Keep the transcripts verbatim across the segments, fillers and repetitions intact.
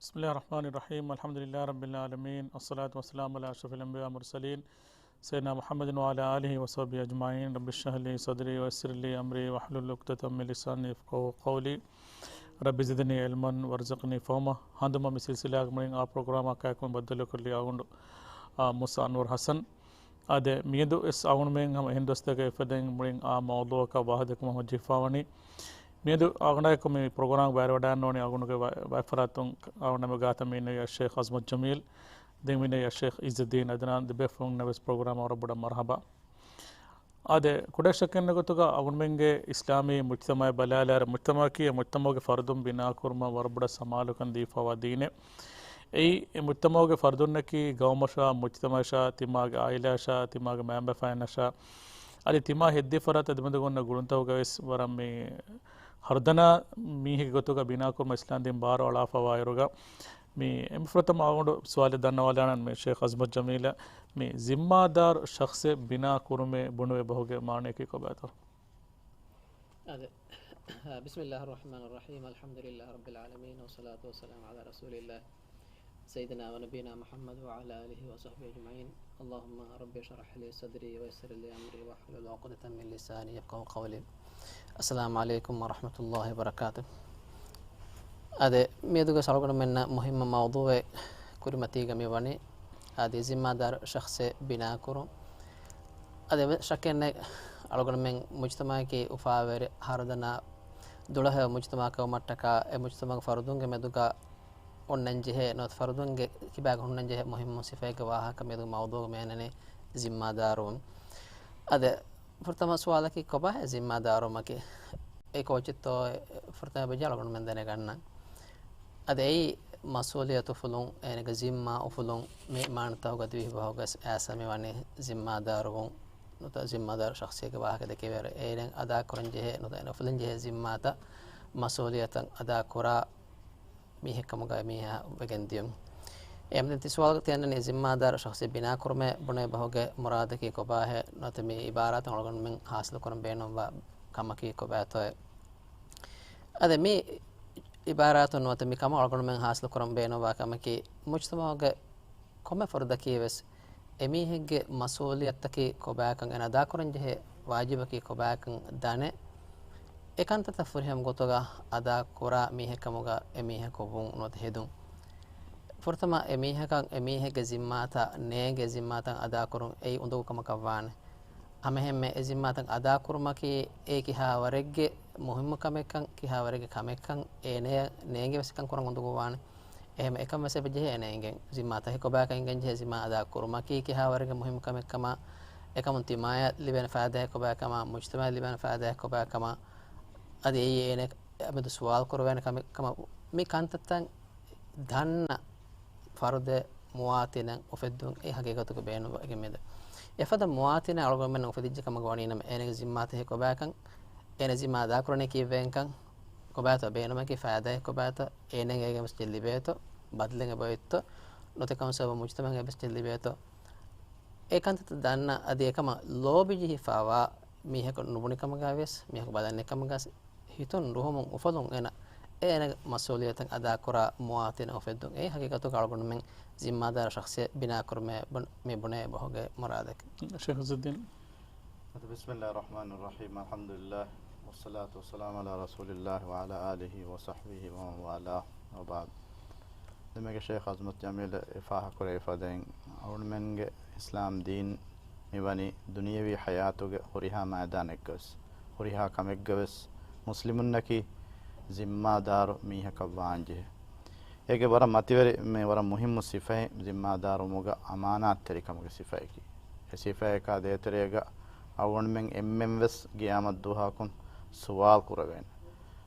بسم الله الرحمن الرحيم. الحمد لله رب العالمين. والصلاة والسلام على أشرف الأنبياء والمرسلين سيدنا محمد وعلى آله وصحبه أجمعين. رب اشرح لي صدري ويسر لي أمري واحلل عقدة من لساني يفقهوا قولي. رب زدني علما وارزقني فهما. ހަނދުމަ މި ސިލްސިލާގެ މުޅިން އާ ޕްރޮގްރާމާ ކާކުން ބައްދަލުކޮށްލި އަޅުގަނޑު، އާ، މޫސާ އަންވަރު ޙަސަން. އާދެ، މިއަދު ވެސް އަޅުގަނޑުމެން ހަމަ އެހެން ދުވަސްތަކެއް އެފަދައިން މުޅިން އާ މައުޟޫޢަކާ ވާހަކަދައްކަމަށް ހަމަޖެހިފަވަނީ. މިއަދު އަޅުގަނޑާއެކު މި ޕްރޮގްރާމް ބައިވެރިވަޑައިގަންނަވަނީ އަޅުގަނޑުގެ ވަ-، ވައިފަރާތުން އަޅުގަނޑުމެން ގާތަށް މި އިންނަވަނީ އައްޝޭޚް އަޒްމަތް ޖަމީލް، ދެން މި އިންނަވަނީ އައްޝޭޚް އިއްޒުއްދީން އަދްނާން. ދެބޭފުޅުންނަށް ވެސް ޕްރޮގްރާމަށް ވަރަށް ބޮޑަށް މަރުޙަބާ. އާދެ، ކުޑަ ޝައްކެއް ނެތް ގޮތުގަ އަޅުގަނޑުމެންގެ އިސްލާމީ މުޖްތަމަޢެއް ބަލާލާއިރު، މުޖްތަމަޢަކީ އެ މުޖްތަމަޢުގެ ފަރުދުން ބިނާކުރުމަށް ވަރަށް ބޮޑަށް ސަމާލުކަން ދީފަވާ ދީނެއް. އެއީ، އެ މުޖްތަމަޢުގެ ފަރުދުންނަކީ ގައުމަށާ، މުޖްތަމަޢަށާ، ތިމާގެ ޢާއިލާއަށާ، ތިމާގެ މައިންބަފައިންނަށާ، އަދި ތިމާ ހެއްދިފަރާތް އަދިމެދުގަ އޮންނަ ގުޅުންތަކުގަ ވެސް ވަރަށް މި ހަރުދަނާ މީހެއްގެ ގޮތުގަ ބިނާކުރުމަށް އިސްލާމްދީން ބާރު އަޅާފަވާއިރުގަ، މި އެންމެ ފުރަތަމަ އަޅުގަނޑު ސުވާލެއް ދަންނަވާލާނަން މި ޝޭޚް އަޒްމަތް ޖަމީލަށް، މި ޒިންމާދާރު ޝަޚްޞެއް ބިނާ ކުރުމޭ ބުނުވޭ ބަހުގެ މާނަޔަކީ ކޮބާތޯ؟ އާދެ. بسم الله الرحمن الرحيم. الحمد لله رب العالمين، والصلاة والسلام على رسول الله سيدنا ونبينا محمد وعلى آله وصحبه أجمعين. اللهم رب اشرح لي صدري ويسر لي أمري واحلل عقدة من لساني يفقهوا قولي. السلام عليكم ورحمة الله وبركاته. އާދެ، މިއަދުގެ އަޅުގަނޑުމެންނަށް މުހިއްމު މައުޟޫޢެއް ކުރިމަތީގަ މި ވަނީ، އާދެ، ޒިންމާދާރު ޝަޚްޞެއް ބިނާކުރުން. އާދެ، އެއްވެސް ޝައްކެއް ނެތް، އަޅުގަނޑުމެން މުޖްތަމަޢަކީ އުފާވެރި ހަރުދަނާ ދުޅަހެޔޮ މުޖްތަމަޢަކަށް ވުމަށްޓަކާ، އެ މުޖްތަމަޢުގެ ފަރުދުންގެ މެދުގަ އޮންނަންޖެހޭ، ނުވަތަ ފަރުދުންގެ ކިބާގަ ހުންނަންޖެހޭ މުހިއްމު ސިފައެއްގެ ވާހަކަ މިއަދު މައުޟޫޢުގެ މޭނަނީ ޒިންމާދާރުވުން. އާދެ، ފުރަތަމަ ސުވާލަކީ ކޮބާހޭ ޒިންމާދާރުވުމަކީ؟ އެ ކޯޗެއްތޯ ފުރަތަމަ ބެޖި އަޅުގަނޑުމެން ދެނެގަންނަން. އަދި އެއީ މަސްއޫލިއްޔަތު އުފުލުން، އޭނަގެ ޒިންމާ އުފުލުން، މި މާނަތަކުގަ ދިވެހި ބަހުގަ އައިސް މި ވަނީ ޒިންމާދާރުވުން، ނުވަތަ ޒިންމާދާރު ޝަޚްޞެއްގެ ވާހަކަ ދެކެވޭއިރު، އޭނަ އަދާކުރަންޖެހޭ، ނުވަތަ އޭނަ އުފުލަންޖެހޭ ޒިންމާތައް، މަސްއޫލިއްޔަތުތައް އަދާކުރާ މީހެއްކަމުގަ މީހާ ވެގެން ދިޔުން. އެހެން ތި ސުވާލުގަ ތި އަންނަނީ ޒިންމާދާރު ޝަޚްޞެއް ބިނާކުރުމޭ ބުނެވޭ ބަހުގެ މުރާދަކީ ކޮބާހޭ، ނުވަތަ މި އިބާރާތުން އަޅުގަނޑުމެން ހާސިލުކުރަން ބޭނުންވާ ކަމަކީ ކޮބާތޯއޭ؟ އަދި މި އިބާރާތުން ނުވަތަ މި ކަމަށް އަޅުގަނޑުމެން ހާސިލުކުރަން ބޭނުންވާ ކަމަކީ، މުޖްތަމަޢުގެ ކޮންމެ ފަރުދަކީ ވެސް އެމީހެއްގެ މަސްއޫލިއްޔަތަކީ ކޮބާކަން، އޭނަ އަދާކުރަންޖެހޭ ވާޖިބަކީ ކޮބާކަން ދަނެ، އެ ކަންތައްތައް ފުރިހަމަ ގޮތުގަ އަދާކުރާ މީހެއްކަމުގަ އެމީހަކު ވުން ނުވަތަ ހެދުން. ފުރަތަމަ އެމީހަކަށް އެމީހެއްގެ ޒިންމާތައް ނޭނގޭ ޒިންމާތައް އަދާކުރުން އެއީ އުނދަގޫ ކަމަކަށް ވާނެ. ހަމައެހެންމެ އެ ޒިންމާތައް އަދާކުރުމަކީ އެ ކިހާވަރެއްގެ މުހިއްމު ކަމެއްކަން، ކިހާވަރެއްގެ ކަމެއްކަން އޭނަޔަށް ނޭނގެވެސް ކަން ކުރަން އުނދަގޫވާނެ. އެހެން އެކަން ވެސް އެބަޖެހޭ އޭނަ އެނގެން. ޒިންމާތަކެއް ކޮބާކަން އެނގެން ޖެހޭ ޒިންމާ އަދާ ކުރުމަކީ ކިހާވަރެއްގެ މުހިއްމު ކަމެއްކަމާ، އެކަމުން ތިމާޔަށް ލިބޭނެ ފައިދާއެއް ކޮބާކަމާ، މުޖްތަމަޢަށް ލިބޭނެ ފައިދާއެއް ކޮބާކަމާ، އަދި އެއީ އޭނަ މެދު ސުވާލު ކުރެވޭނެ ކަމެއް ކަމަށް މި ކަންތައްތައް ދަންނަ ފަރުދެއް މުވާތިނެއް އުފެއްދުން އެ ހަގީގަތުގަ ބޭނުންވެގެން މިދެ. އެފަދަ މުވާތިނެއް އަޅުގަނޑުމެންނަށް އުފެދިއްޖެ ކަމަށް ވަނީ ނަމަ، އޭނަގެ ޒިންމާތައް ކޮބާކަން، އޭނަ ޒިންމާ އަދާކުރަނީ ކީއްވެގެންކަން، ކޮބާތޯ ބޭނުމަކީ، ފައިދާއެއް ކޮބާތޯ، އޭނަގެ އެނގޭ ގޮތަށް ލިބޭތޯ، ބަދަލެއް އެބައޮތްތޯ، ނުވަތަ ކަމަށް ސަބަބުން މުޖްތަމަޢަށް އެއްވެސް ލިބޭތޯ، އެ ކަންތައްތައް ދަންނަ އަދި އެކަމަށް ލޯބި ޖެހިފަވާ މީހަކު ނުބުނި ކަމުގަ ވެސް، މީހަކު ބަލަން ނެތް ކަމުގަ ވެސް، ހިތުން ރުހުމުން އުފުލުން އޭނަ، އޭނަގެ މަސްއޫލިއްޔަތަށް އަދާކުރާ މުވާތިނެއް އުފެއްދުން. އެއީ ހަގީގަތުގަ އަޅުގަނޑުމެން ޒިންމާދާރު ޝަޚްޞެއް ބިނާކުރުމޭ ބުން-، މި ބުނޭ ބަހުގެ މުރާދަކީ. ޝޭޚް އިއްޒުއްދީން. ބިސްމިއްލާހި ރަޙްމާނި ރަޙީމް. އަލްޙަމްދުލިއްލާހި ވައްޞަލާތު ވައްސަލާމު ޢަލާ ރަސޫލިއްލާހި ވަޢަލާ އާލިހި ވަޞަޙްބިހި ވަމަން ވާލާ. ވަބަޢްދު. ދެމެގެ ޝޭޚް އަޒްމަތް ޖަމީލް އެ ފާހަގަކުރެވިފަދައިން، އަޅުގަނޑުމެންގެ އިސްލާމް ދީން މިވަނީ ދުނިޔެވީ ޙަޔާތުގެ ހުރިހާ މައިދާނެއްގަވެސް، ހުރިހާ ކަމެއްގަވެސް މުސްލިމުންނަކީ ޒިންމާދާރު މީހަކަށް ވާންޖެހޭ. އޭގެ ވަރަށް މަތިވެރި، މި ވަރަށް މުހިއްމު ސިފައެއް ޒިންމާދާރުވުމުގަ އަމާނާތްތެރިކަމުގެ ސިފައަކީ. އެ ސިފައަކާ ދޭތެރޭގަ އަޅުގަނޑުމެން އެންމެންވެސް ޤިޔާމަތް ދުވަހަކުން ސުވާލު ކުރެވޭނެ.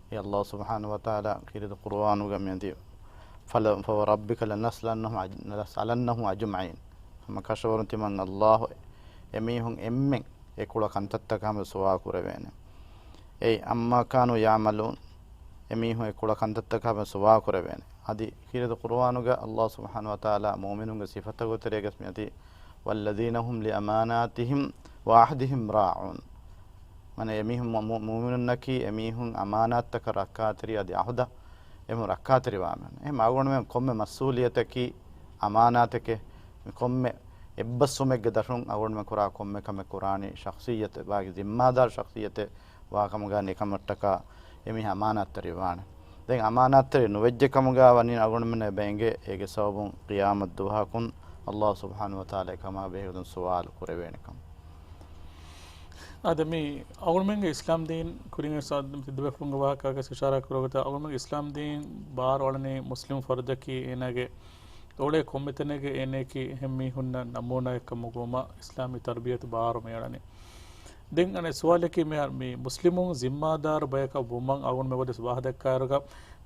އެ ﷲ ސުބްޙާނަހޫ ވަތަޢާލާ ކީރިތި ޤުރުއާނުގަ މިއަދި، "فَلَ-، فَوَرَبِّكَ لَنَسْأَلَنَّهُمْ أَجْ-، لَنَسْأَلَنَّهُمْ أَجْمَعِينَ." ހަމަ ކަށަވަރުން ތިމަން ﷲ އެމީހުން އެންމެން އެ ކުޅަ ކަންތައްތަކަށް ހަމަ ސުވާލު ކުރެވޭނެ. އެއީ، "عَمَّا كَانُوا يَعْمَلُونَ." އެމީހުން އެ ކުޅަ ކަންތައްތަކަށް ހަމަ ސުވާލު ކުރެވޭނެ. އަދި ކީރިތި ޤުރުއާނުގަ ﷲ ސުބްޙާނަހޫ ވަތަޢާލާ މުއުމިނުންގެ ސިފަތަކުގެ ތެރޭގަސް މިއަދި، "وَالَّذِينَ هُمْ لِأَمَانَاتِهِمْ وَعَهْدِهِمْ رَاعُونَ." މާނަ، އެމީހުން މު-، މު-، މުއުމިނުންނަކީ އެމީހުން އަމާނާތްތަކަށް ރައްކާތެރި އަދި ޢަހުދަށް އެމު ރައްކާތެރިވާމެން. އެހެން އަޅުގަނޑުމެން ކޮންމެ މަސްއޫލިއްޔަތަކީ އަމާނާތެކޭ، މި ކޮންމެ އެއްބަސްވުމެއްގެ ދަށުން އަޅުގަނޑުމެން ކުރާ ކޮންމެ ކަމެއް ކުރާނީ ޝަޚްޞިއްޔަތެއް ވާގި ޒިންމާދާރު ޝަޚްޞިއްޔަތެއް ވާ ކަމުގަ ނިކަމަށްޓަކާ އެމީހާ އަމާނާތްތެރިވާނެ. ދެން އަމާނާތްތެރި ނުވެއްޖެ ކަމުގަ ވަނީ އަޅުގަނޑުމެންނަށް ބޭނގޭ އޭގެ ސަބަބުން ޤިޔާމަތް ދުވަހަކުން އަﷲ ސުބްޙާނަހޫ ވަތަޢާލާ ކަމާ ބެހޭގޮތުން ސުވާލު ކުރެވޭނެ ކަމަށް. އާދެ، މި އަޅުގަނޑުމެންގެ އިސްލާމް ދީން ކުރިން ސާދަ ތިއްބަފުންގެ ވާހަކައަކަސް އިޝާރާ ކުރެވިގޮތަށް، އަޅުގަނޑުމެންގެ އިސްލާމް ދީން ބާރު އަޅަނީ މުސްލިމް ފަރުދަކީ އޭނާގެ އުޅޭ ކޮންމެ ތަނެއްގަ އޭނައަކީ އެހެން މީހުންނަށް ނަމޫނާއެއް ކަމުގަ ވުމަށް އިސްލާމީ ތަރުބިޔަތު ބާރު މި އަޅަނީ. ދެން އަނެއް ސުވާލަކީ މިހާރު މި މުސްލިމުން ޒިންމާދާރު ބަޔަކަށް ވުމަށް އަޅުގަނޑުމެން އެބަ ވަދެސް ވާހަކަ ދައްކާއިރުގަ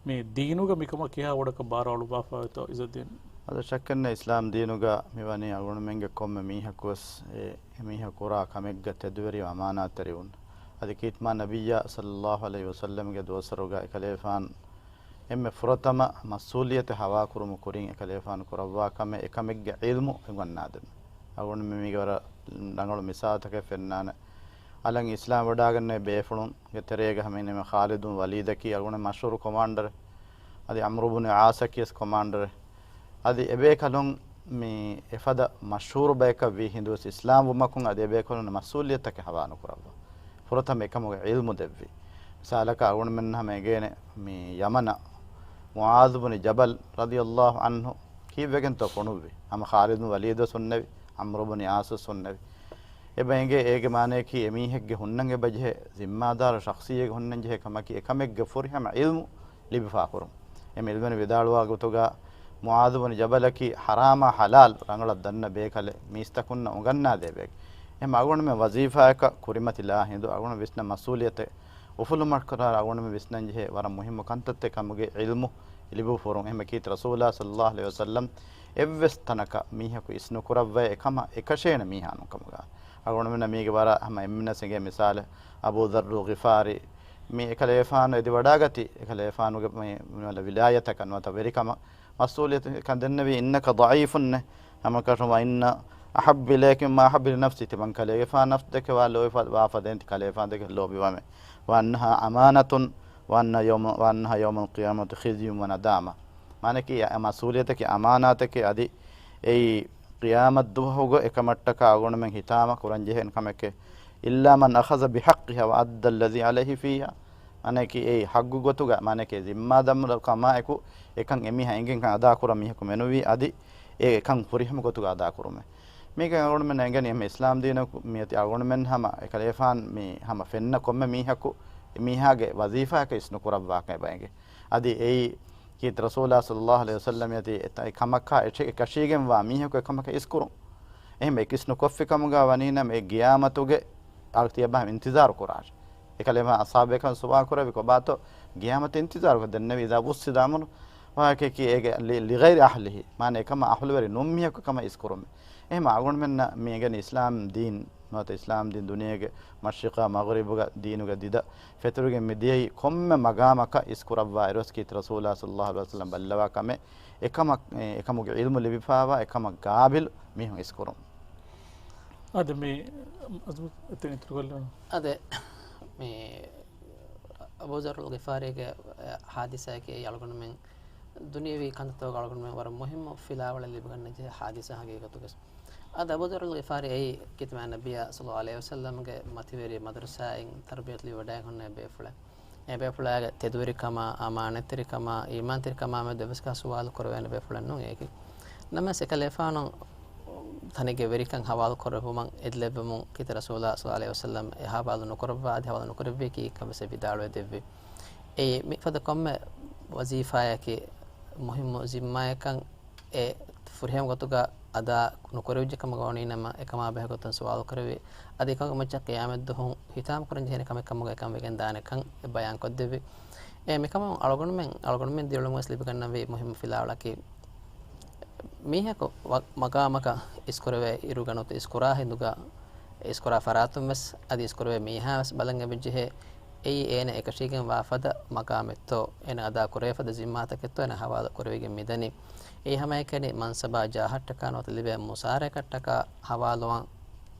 މި ދީނުގަ މިކަމަށް ކިހާ ބޮޑަކަށް ބާރު އަޅުއްވާފައިވޭތޯ އިއްޒަތްދީން؟ އަދި ޝައްކެއް ނެތް އިސްލާމް ދީނުގަ މިވަނީ އަޅުގަނޑުމެންގެ ކޮންމެ މީހަކުވެސް އެ އެމީހަކު ކުރާ ކަމެއްގަ ތެދުވެރިވެ އަމާނާތްތެރިވުން. އަދި ކީރިތި މާ ނަބިއްޔާ ޞައްލައްލާހު ޢަލައިހި ވަސައްލަމްގެ ދުވަސްވަރުގަ އެކަލޭފާނު އެންމެ ފުރަތަމަ މަސްއޫލިއްޔަތެއް ހަވާލުކުރުމުގެ ކުރިން އެކަލޭފާނު ކުރައްވާ ކަމެއް އެކަމެއްގެ ޢިލްމު އުނގަންނާދިނުން. އަޅުގަނޑުމެން މީގެ ވަރަށް ރަނގަޅު މިސާލުތަކެއް ފެންނާނެ. އަލަށް އިސްލާމް ވަޑާގަންނަވި ބޭފުޅުންގެ ތެރޭގަ ހަމައިން އެންމެ ޚާލިދު ވަލީދަކީ އަޅުގަނޑު މަޝްހޫރު ކޮމާންޑަރެއް. އަދި ޢަމްރު ބުނު ޢާޞަކީ ވެސް ކޮމާންޑަރެއް. އަދި އެބޭކަލުން މި އެފަދަ މަޝްހޫރު ބަޔަކަށް ވީ ހިނދުވެސް އިސްލާމް ވުމަކުން އަދި އެބޭކަލުން މަސްއޫލިއްޔަތުތަކެއް ހަވާލު ނުކުރައްވާ. ފުރަތަމަ އެކަމުގެ ޢިލްމު ދެއްވި. މިސާލަކަށް އަޅުގަނޑުމެން ހަމަ އެނގޭނެ މި ޔަމަނަށް މުޢާޛު ބުނި ޖަބަލް ރަޟިޔައްލާހު ޢަންހު ކީއްވެގެންތޯ ފޮނުއްވި؟ ހަމަ ޚާލިދު ވަލީދު ވެސް ހުންނެވި، ޢަމްރު ބުނި ޢާޞު ވެސް ހުންނެވި. އެބަ އެނގޭ އޭގެ މާނަޔަކީ އެމީހެއްގެ ހުންނަން އެބަޖެހޭ، ޒިންމާދާރު ޝަޚްޞިއްޔަތެއްގެ ހުންނަން ޖެހޭ ކަމަކީ އެކަމެއްގެ ފުރިހަމަ ޢިލްމު ލިބިފާ ކުރުން. އެ މި އިލްމެން ވިދާޅުވާ ގޮތުގަ މުޢާޛު ބުނި ޖަބަލަކީ ޙަރާމާ ޙަލާލް ރަނގަޅަށް ދަންނަ ބޭކަލެއް، މީސްތަކުންނަށް އުނގަންނާދޭ ބައެއް. އެހެން އަޅުގަނޑުމެން ވަޒީފާއަކަށް ކުރިމަތިލާ ހިނދު އަޅުގަނޑު ވިސްނަ މަސްއޫލިއްޔަތެއް އުފުލުމަށްކަރާ އަޅުގަނޑުމެން ވިސްނަން ޖެހޭ ވަރަށް މުހިއްމު ކަންތައްތައް ކަމުގެ ޢިލްމު ލިބުފަ ހުރުން. އެހެން ކީރިތި ރަސޫލާ ޞައްލައްލާހު ޢަލައިހި ވަސައްލަމް އެއްވެސް ތަނަކަށް މީހަކު އިސްނުކުރައްވައި އެކަމަށް އެކަށޭނެ މީހާ ނޫންކަމުގަ. އަޅުގަނޑުމެންނަށް މީގެ ވަރަށް ހަމަ އެންމެނަށް އެނގޭ މިސާލެއް އަބޫ ޛައްރުލް ޣިފާރީ. މި އެކަލޭފާނު އެދިވަޑާގަތީ، އެކަލޭފާނުގެ މި، މި ވަލަ ވިލާޔަތަކަށް ނުވަތަ ވެރިކަމަށް މަސްއޫލިއްޔަތު ކަން ދެންނެވީ، "އިންނަކަ ޟަޢީފުން" ނޭ. ހަމަކަށަވަރުން، "ވައިންނަ އަޙައްބަ އިލައިކަ މިން މާ އަޙައްބަ ލިނަފްސި." ތިމަން ކަލޭގެފާނު ނަފްސު ދެކެ ވާ ލޯބި ވާ ފަދައިން ތި ކަލޭގެފާނު ދެކެ ލޯބިވަމޭ. "ވައިންނަހާ އަމާނަތުން، ވައިންނަ ޔައުމަ، ވައިންނަހާ ޔައުމަލް ޤިޔާމަތި ޚިޒްޔުން ވަ ނަދާމަ." މާނައަކީ، އެ މަސްއޫލިއްޔަތަކީ އަމާނާތެކޭ، އަދި އެއީ ޤިޔާމަތް ދުވަހުގަ އެކަމަށްޓަކާ އަޅުގަނޑުމެން ހިތާމަ ކުރަން ޖެހޭނެ ކަމެކޭ. "إلا من أخذ بحقها وأدى الذي عليه فيها." މާނައަކީ، އެއީ ޙައްޤު ގޮތުގަ، މާނައަކީ، ޒިންމާދާރު ކަމާއެކު އެކަން އެމީހާ އެނގެން ކަން އަދާކުރަން މީހަކު މެނުވީ، އަދި އެ އެކަން ފުރިހަމަ ގޮތުގަ އަދާކުރުމޭ. މީގެ އަޅުގަނޑުމެން އެނގެނީ އެހެން އިސްލާމް ދީނަކު މިއޮތީ އަޅުގަނޑުމެން ހަމަ އެކަލޭފާން މި ހަމަ ފެންނަ ކޮންމެ މީހަކު އެމީހާގެ ވަޒީފާއަކަށް އިސްނުކުރައްވާކަށް އެބަ އެނގޭ. އަދި އެއީ ކީރިތި ރަސޫލާ ޞައްލައްލާހު ޢަލައިހި ވަސައްލަމް އަތީ އެ ކަމަކާ އެ އެކަށީގެންވާ މީހަކު އެކަމަކަށް އިސްކުރުން. އެހެން އެ އިސްނުކޮށްފި ކަމުގަ ވަނީނަމަ އެ ޤިޔާމަތުގެ އަޅު ތިޔަބަހަމް އިންތިޒާރު ކުރާށޭ. އެކަލޭގެފާނު އަޞްޙާބުބޭކަލުން ސުވާލު ކުރެއްވި ކޮބާތޯ ޤިޔާމަތު އިންތިޒާރު ދެންނެވީ؟ "إذا وُسِّدَ الْأَمْرُ." ވާހަކައަކީ އޭގެ ލި، لِغَيْرِ أَهْلِهِ. މާނަ އެކަމަށް އަހުލުވެރި ނޫން މީހަކު ކަމަށް އިސްކުރުމޭ. އެހެން އަޅުގަނޑުމެންނަށް މި އެނގެނީ އިސްލާމް ދީން ނުވަތަ އިސްލާމް ދީން ދުނިޔޭގެ މަޝްރިޤާ މަޣްރިބުގަ ދީނުގެ ދިދަ ފެތުރިގެން މިދިޔައީ ކޮންމެ މަގާމަކަށް އިސްކުރައްވާ އިރުވެސް ކީރިތި ރަސޫލާ ޞައްލައްލާހު ޢަލައިހި ވަސައްލަމް ބައްލަވާ ކަމެއް އެކަމަށް، އެކަމުގެ ޢިލްމު ލިބިފައިވާ އެކަމަށް ޤާބިލު މީހުން އިސްކުރުން. އަދި މި އަޒުމަތް އެތަން އިތުރުކޮށްލަން. އާދެ، މި އަބޫ ޛައްރުލް ޣިފާރީގެ ޙާދިސާއަކީ އަޅުގަނޑުމެން ދުނިޔަވީ ކަންތައްތަކުގަ އަޅުގަނޑުމެން ވަރަށް މުހިއްމު ފިލާވަޅެއް ލިބިގަންނަން ޖެހޭ ޙާދިސާ ހަގީގަތުގަސް. އަދި އަބޫ ޛައްރުލް ޣިފާރީ އެއީ ކީރިތި މާ ނަބިއްޔާ ޞައްލައްލާހު ޢަލައިހި ވަސައްލަމްގެ މަތިވެރި މަދްރަސާއިން ތަރުބިޔަތު ލިބިވަޑައިގެން ހުންނެވި ބޭފުޅެއް. އެ ބޭފުޅާގެ ތެދުވެރިކަމާ، އަމާނަތްތެރި ކަމާ، އީމާންތެރި ކަމާ މެދު އެއްވެސް ކަހަލަ ސުވާލު ކުރެވޭނެ ބޭފުޅެއް ނޫން އެއީކީ. ނަމަވެސް އެކަލޭފާނު ތަނެއްގެ ވެރިކަން ޙަވާލު ކުރެއްވުމަށް އެދިލެއްވުމުން ކީރިތި ރަސޫލާ ޞައްލައްލާހު ޢަލައިހި ވަސައްލަމް އެ ޙަވާލު ނުކުރައްވާ އަދި ޙަވާލު ނުކުރެއްވިޔަކީ ކަން ވެސް ވިދާޅުވެ ދެއްވި. އެއީ މިފަދަ ކޮންމެ ވަޒީފާއަކީ މުހިއްމު ޒިންމާއެއްކަން އެ ފުރިހަމަ ގޮތުގަ އަދާ ނުކުރެވިއްޖެ ކަމުގަ ވަނީނަމަ، އެކަމާ ބެހޭގޮތުން ސުވާލު ކުރެވި، އަދި އެކަމުގެ މައްޗަށް ޤިޔާމަތްދުވަހު ހިތާމަކުރަން ޖެހޭނެ ކަމެއް ކަމުގަ އެކަން ވެގެން ދާނެކަން އެ ބަޔާންކޮށްދެއްވި. އެ މިކަމުން އަޅުގަނޑުމެން، އަޅުގަނޑުމެން ދިރިއުޅުމުގަސް ލިބިގަންނަވި މުހިއްމު ފިލާވަޅަކީ، މީހަކު ވަ، މަގާމަކަށް އިސްކުރެވޭ އިރުގަ ނުވަތަ އިސްކުރާ ހިނދުގަ އިސްކުރާ ފަރާތުން ވެސް އަދި އިސްކުރެވޭ މީހާ ވެސް ބަލަން އެބަޖެހޭ. އެއީ އޭނަ އެކަށީގެންވާ ފަދަ މަގާމެއްތޯ، އޭނަ އަދާ ކުރެވޭ ފަދަ ޒިންމާތަކެއްތޯ އޭނަ ޙަވާލު ކުރެވިގެން މިދަނީ. އެއީ ހަމައެކަނި މަންސަބާ ޖާހަށްޓަކާ ނުވަތަ ލިބޭ މުސާރައަކަށްޓަކާ ޙަވާލުވާން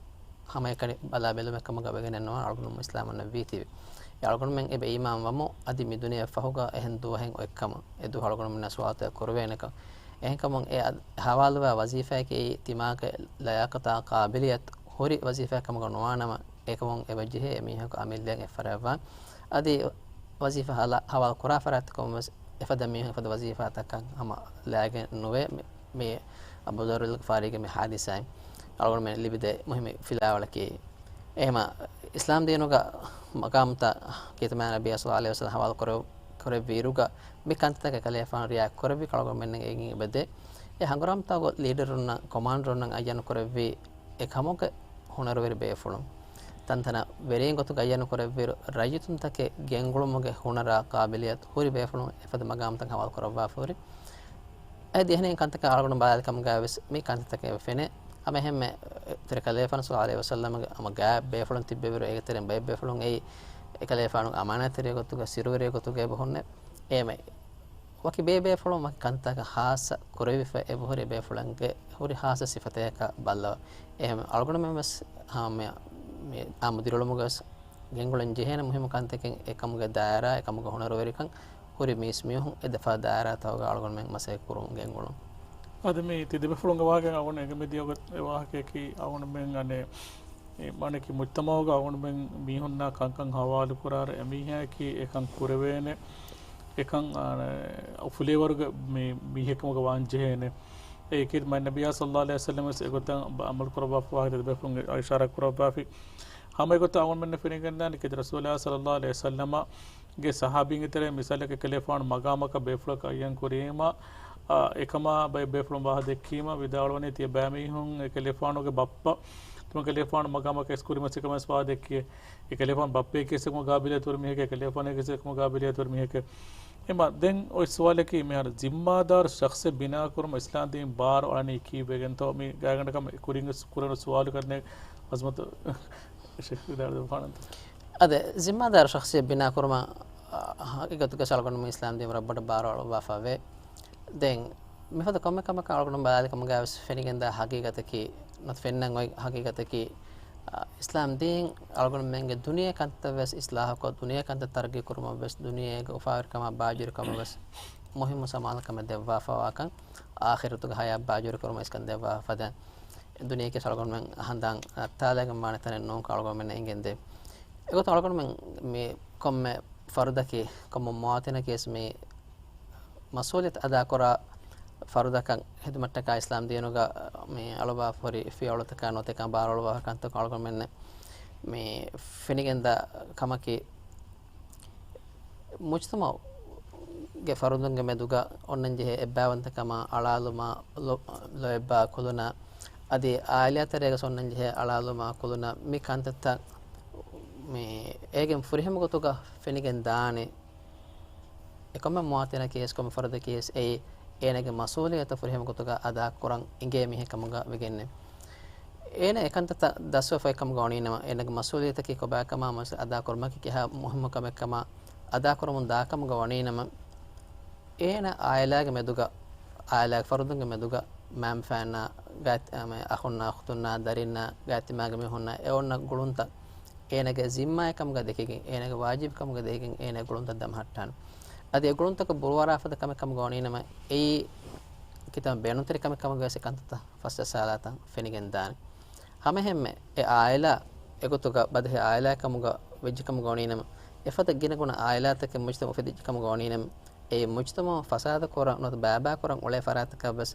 ހަމައެކަނި ބަލާ ބެލުމެއް ކަމުގަ ވެގެނެއް ނުވާން އަޅުގަނޑު އިސްލާމުންނަށް ވީތީވެ. އަޅުގަނޑުމެން އެބަ އީމާން ވަމު، އަދި މި ދުނިޔެ ފަހުގަ އެހެން ދުވަހެއް އޮތްކަމަށް، އެ ދުވަހު އަޅުގަނޑުމެންނަށް ސުވާލުތައް ކުރެވޭނެކަން. އެހެންކަމުން އެ އަދް-، ހަވާލުވާ ވަޒީފާއަކީ ތިމާގެ ލަޔާޤަތާ ޤާބިލިއްޔަތު ހުރި ވަޒީފާއެއް ކަމުގަ ނުވާނަމަ، އެކަމުން އެބަޖެހޭ އެމީހަކު އަމިއްލައަށް އެއްފަރާތްވާން. އަދި ވަޒީފާ ހަލާ-، ހަވާލު ކުރާ ފަރާތްތަކުން ވެސް އެފަދަ މީހުން އެފަދަ ވަޒީފާތަކަށް ހަމަ ލައިގެން ނުވޭ. މި، މި އަބޫ ޛައްރުލް ޣިފާރީގެ މި ހާދިސާއިން އަޅުގަނޑުމެން ލިބިދޭ މުހިއްމު ފިލާވަޅަކީ. އެހެމަ އިސްލާމް ދީނުގަ މަޤާމުތައް ކީރިތި މާތް ނަބީ ޞައްލައްލާހު ޢަލައިހި ވަސައްލަމަ ހަވާލު ކުރެ-، ކުރެއްވިއިރުގަ މި ކަންތައްތަކަށް އެކަލޭފާނު ރިއާޔަތް ކުރެއްވި ކަޅުގަނޑުމެންނަށް އެނގިން އެބަދޭ. އެ ހަނގުރާމަތަކުގަ ލީޑަރުންނަށް، ކޮމާންޑަރުންނަށް އައްޔަނު ކުރެއްވީ އެ ކަމުގެ ހުނަރުވެރި ބޭފުޅުން. ތަންތަނަށް ވެރިން ގޮތުގަ އައްޔަނު ކުރެއްވިއިރު، ރައްޔިތުންތަކެއް ގެންގުޅުމުގެ ހުނަރާ ޤާބިލިއްޔަތު ހުރި ބޭފުޅުން އެފަދަ މަގާމުތައް ހަވާލު ކުރައްވާފަ ހުރި. އަދި އެހެނިހެން ކަންތަކާ އަޅުގަނޑު ބަލާލި ކަމުގައި ވެސް މި ކަންތައްތަކެއް ފެނޭ. ހަމަ އެހެންމެ ތިރި ކަލޭފާނު ޞައްލައްލާހު ޢަލައިހި ވަސައްލަމަގެ ހަމަ ގާތް ބޭފުޅުން ތިއްބެވިއިރު، އޭގެ ތެރެއިން ބައެއް ބޭފުޅުން އެއީ އެކަލޭފާނުގެ އަމާނާތްތެރިއެއް ގޮތުގަ، ސިރުވެރިއެއް ގޮތުގަ އެބަ ހުންނެ. އެހެންމެ ވަކި ބޭބޭފުޅުން ވަކި ކަންތަކަށް ޚާއްޞަ ކުރެވިފަ އެބަހުރި ބޭފުޅުންގެ ހުރި ޚާއްޞަ ސިފަތަކަކަށް ބައްލަވާ. އެހެން އަޅުގަނޑުމެން ވެސް ހަމަ މި، މި އާއްމު ދިރިއުޅުމުގަ ވެސް ގެންގުޅެން ޖެހޭނެ މުހިއްމު ކަންތަކެއް އެކަމުގެ ދާއިރާ، އެކަމުގެ ހުނަރުވެރިކަން ހުރި މީސް މީހުން އެ ދެފާ ދާއިރާތަކުގަ އަޅުގަނޑުމެން މަސައްކަތް ކުރުން ގެންގުޅުން. އަދި މި ތި ދެބޭފުޅުންގެ ވާހަކައިން އަޅުގަނޑު އެނގެމެދިޔަ ގޮތް އެ ވާހަކަޔަކީ އަޅުގަނޑުމެން އަނެއް އެ މާނައަކީ މުޖްތަމަޢުގަ އަޅުގަނޑުމެން މީހުންނާ ކަންކަން ހަވާލުކުރާއިރު އެމީހާއަކީ އެކަން ކުރެވޭނެ، އެކަން، އާ، އުފުލޭވަރުގެ މި، މީހެއްކަމުގަ ވާން ޖެހޭނެ. އޭ ކީރިތި މާތް ނަބިއްޔާ ޞައްލައްލާހު ޢަލައިހި ވަސައްލަމަ ވެސް އެގޮތަށް ބަ-، ޢަމަލު ކުރައްވާފަ ވާހަކަ ދެބޭފުޅުން އިޝާރާތް ކުރައްވާފި. ހަމަ އެގޮތަށް އަޅުގަނޑުމެންނަށް ފެނިގެންދާނެ ކީރިތި ރަސޫލާ ޞައްލައްލާހު ޢަލައިހި ވަސައްލަމަ ގެ ޞަޙާބީންގެ ތެރެއިން މިސާލަކަށް އެކަލޭފާނު މަގާމަކަށް ބޭފުޅަކަށް އައްޔަން ކުރީމަ، އާ، އެކަމާ ބައެއް ބޭފުޅުން ވާހަ ދެއްކީމަ ވިދާޅުވަނީ ތިޔަބައިމީހުން އެކަލޭފާނުގެ ބައްޕަ، ތިމަން ކަލޭފާނު މަގާމަކަށް އެސްކުރީމަ ސިކަމަސް ވާހަ ދެއްކިޔޭ. އެކަލޭފާނު ބައްޕައެކޭ ސިކަމު ގާބިލިއްޔަތުވެރި މީހެކޭ، އެކަލޭފާނެކޭ ސިކަމު ގާބިލިއްޔަތުވެރި މީހެކޭ. އެމަ ދެން އޮތް ސުވާލަކީ މިހާރު ޒިންމާދާރު ޝަޚްޞެއް ބިނާކުރުމަށް އިސްލާމް ދީން ބާރު އަޅަނީ ކީއްވެގެންތޯ؟ މި ގާތްގަނޑަކަށް ކުރިން ކުރެވުނު ސުވާލު ކަންނޭ މަސްމަތު ޝެއިޚް ވިދާޅުވެފާނަންތަ؟ އަދި ޒިންމާދާރު ޝަޚްޞިއްޔަތް ބިނާކުރުމަށް، އަ، ހަގީގަތުގަ އަޅުގަނޑުމެން އިސްލާމް ދީން ރައްބަޑަށް ބާރު އަޅުއްވާފަ ވޭ. ދެން މިފަދަ ކޮންމެ ކަމަކަށް އަޅުގަނޑު ބަލާލި ކަމުގައި ވެސް ފެނިގެންދާ ހަގީގަތަކީ، ނުވަތަ ފެންނަން އޮތް ހަގީގަތަކީ، އަ، އިސްލާމް ދީން އަޅުގަނޑުމެންގެ ދުނިޔެ ކަންތައް ވެސް އިސްލާހުކޮށް، ދުނިޔެ ކަންތައް ތަރައްގީ ކުރުމަށް ވެސް، ދުނިޔޭގެ އުފާވެރިކަމާ ބާޖުވެރިކަމަށް ވެސް މުހިއްމު ސަމާލުކަމެއް ދެއްވާފަވާކަން، އާޚިރަތުގެ ހަޔާތް ބާޖުވެރިކުރުމަށް އިސްކަން ދެއްވާފަ ދެން. ދުނިޔެ ކިޔަސް އަޅުގަނޑުމެން ހަނދާން ނައްތާލައިގެން ވާނެ ތަނެއް ނޫންކަން އަޅުގަނޑުމެންނަށް އެނގެންދޭ. އެގޮތުން އަޅުގަނޑުމެން މި ކޮންމެ ފަރުދަކީ، ކޮންމެ މުވާތިނަކީ ވެސް މި މަސްއޫލިއްޔަތު އަދާކުރާ ފަރުދަކަށް ހެދުމަށްޓަކާ އިސްލާމް ދީނުގަ މި އަޅުވާފަ ހުރި ފިޔަވަޅުތަކާ ނުވަތަ އެކަން ބާރުއަޅުވާފަ ކަންތަކުން އަޅުގަނޑުމެންނަށް މި ފެނިގެންދާ ކަމަކީ، މުޖްތަމަޢުގެ ފަރުދުންގެ މެދުގަ އޮންނަންޖެހޭ އެއްބައިވަންތަކަމާ، އަޅާލުމާ، ލޮ-، ލޯތްބާ ކުލުނާ، އަދި އާއިލާތެރޭގަސް އޮންނަންޖެހޭ އަޅާލުމާ ކުލުނާ މި ކަންތައްތައް މި އޭގެން ފުރިހަމަ ގޮތުގަ ފެނިގެން ދާނެ. އެ ކޮންމެ މުވާތިނަކީ ވެސް، ކޮންމެ ފަރުދަކީ ވެސް އެއީ އޭނަގެ މަސްއޫލިއްޔަތަށް ފުރިހަމަ ގޮތުގަ އަދާކުރަން އިނގޭ މީހެއް ކަމުގަ ވެގެންނެ. އޭނަ އެކަންތައްތައް ދަސްވެފައި ކަމުގަ ވަނީނަމަ، އޭނަގެ މަސްއޫލިއްޔަތަކީ ކޮބާކަމާ މަސް އަދާކުރުމަކީ ކިހާ މުހިއްމު ކަމެއްކަމާ އަދާކުރަމުން ދާކަމުގަ ވަނީނަމަ، އޭނަ އާއިލާގެ މެދުގަ، އާއިލާގެ ފަރުދުންގެ މެދުގަ މައިންބަފައިންނާ، ގާތް-، އަ، މެ އަޚުންނާ އުޚްތުންނާ ދަރިންނާ ގާތްތިމާގެ މީހުންނާ އެ އޮންނަ ގުޅުންތައް އޭނަގެ ޒިންމާއެއް ކަމުގަ ދެކިގެން، އޭނަގެ ވާޖިބު ކަމުގަ ދެކިގެން އޭނަ ގުޅުންތައް ދަމަހައްޓާނެ. އަދި އެ ގުޅުންތަކަށް ބުރުވަރާފަދަ ކަމެއް ކަމުގަ ވަނީނަމަ، އެއީ ކިތަން ބޭނުންތެރި ކަމެއް ކަމުގަ ވެސް އެ ކަންތައްތައް ފަސްއަސާލާތަން ފެނިގެން ދާނެ. ހަމައެހެންމެ އެ އާއިލާ އެގޮތުގަ ބަދަހި އާއިލާ ކަމުގަ ވެއްޖެ ކަމުގަ ވަނީނަމަ، އެފަދަ ގިނަގުނަ އާއިލާތަކެއް މުޖްތަމަޢު އުފެދިއްޖެ ކަމުގަ ވަނީނަމަ، އެ މުޖްތަމަޢު ފަސާދަ ކުރަން ނުވަތަ ބައިބައި ކުރަން އުޅޭ ފަރާތަކަށް ވެސް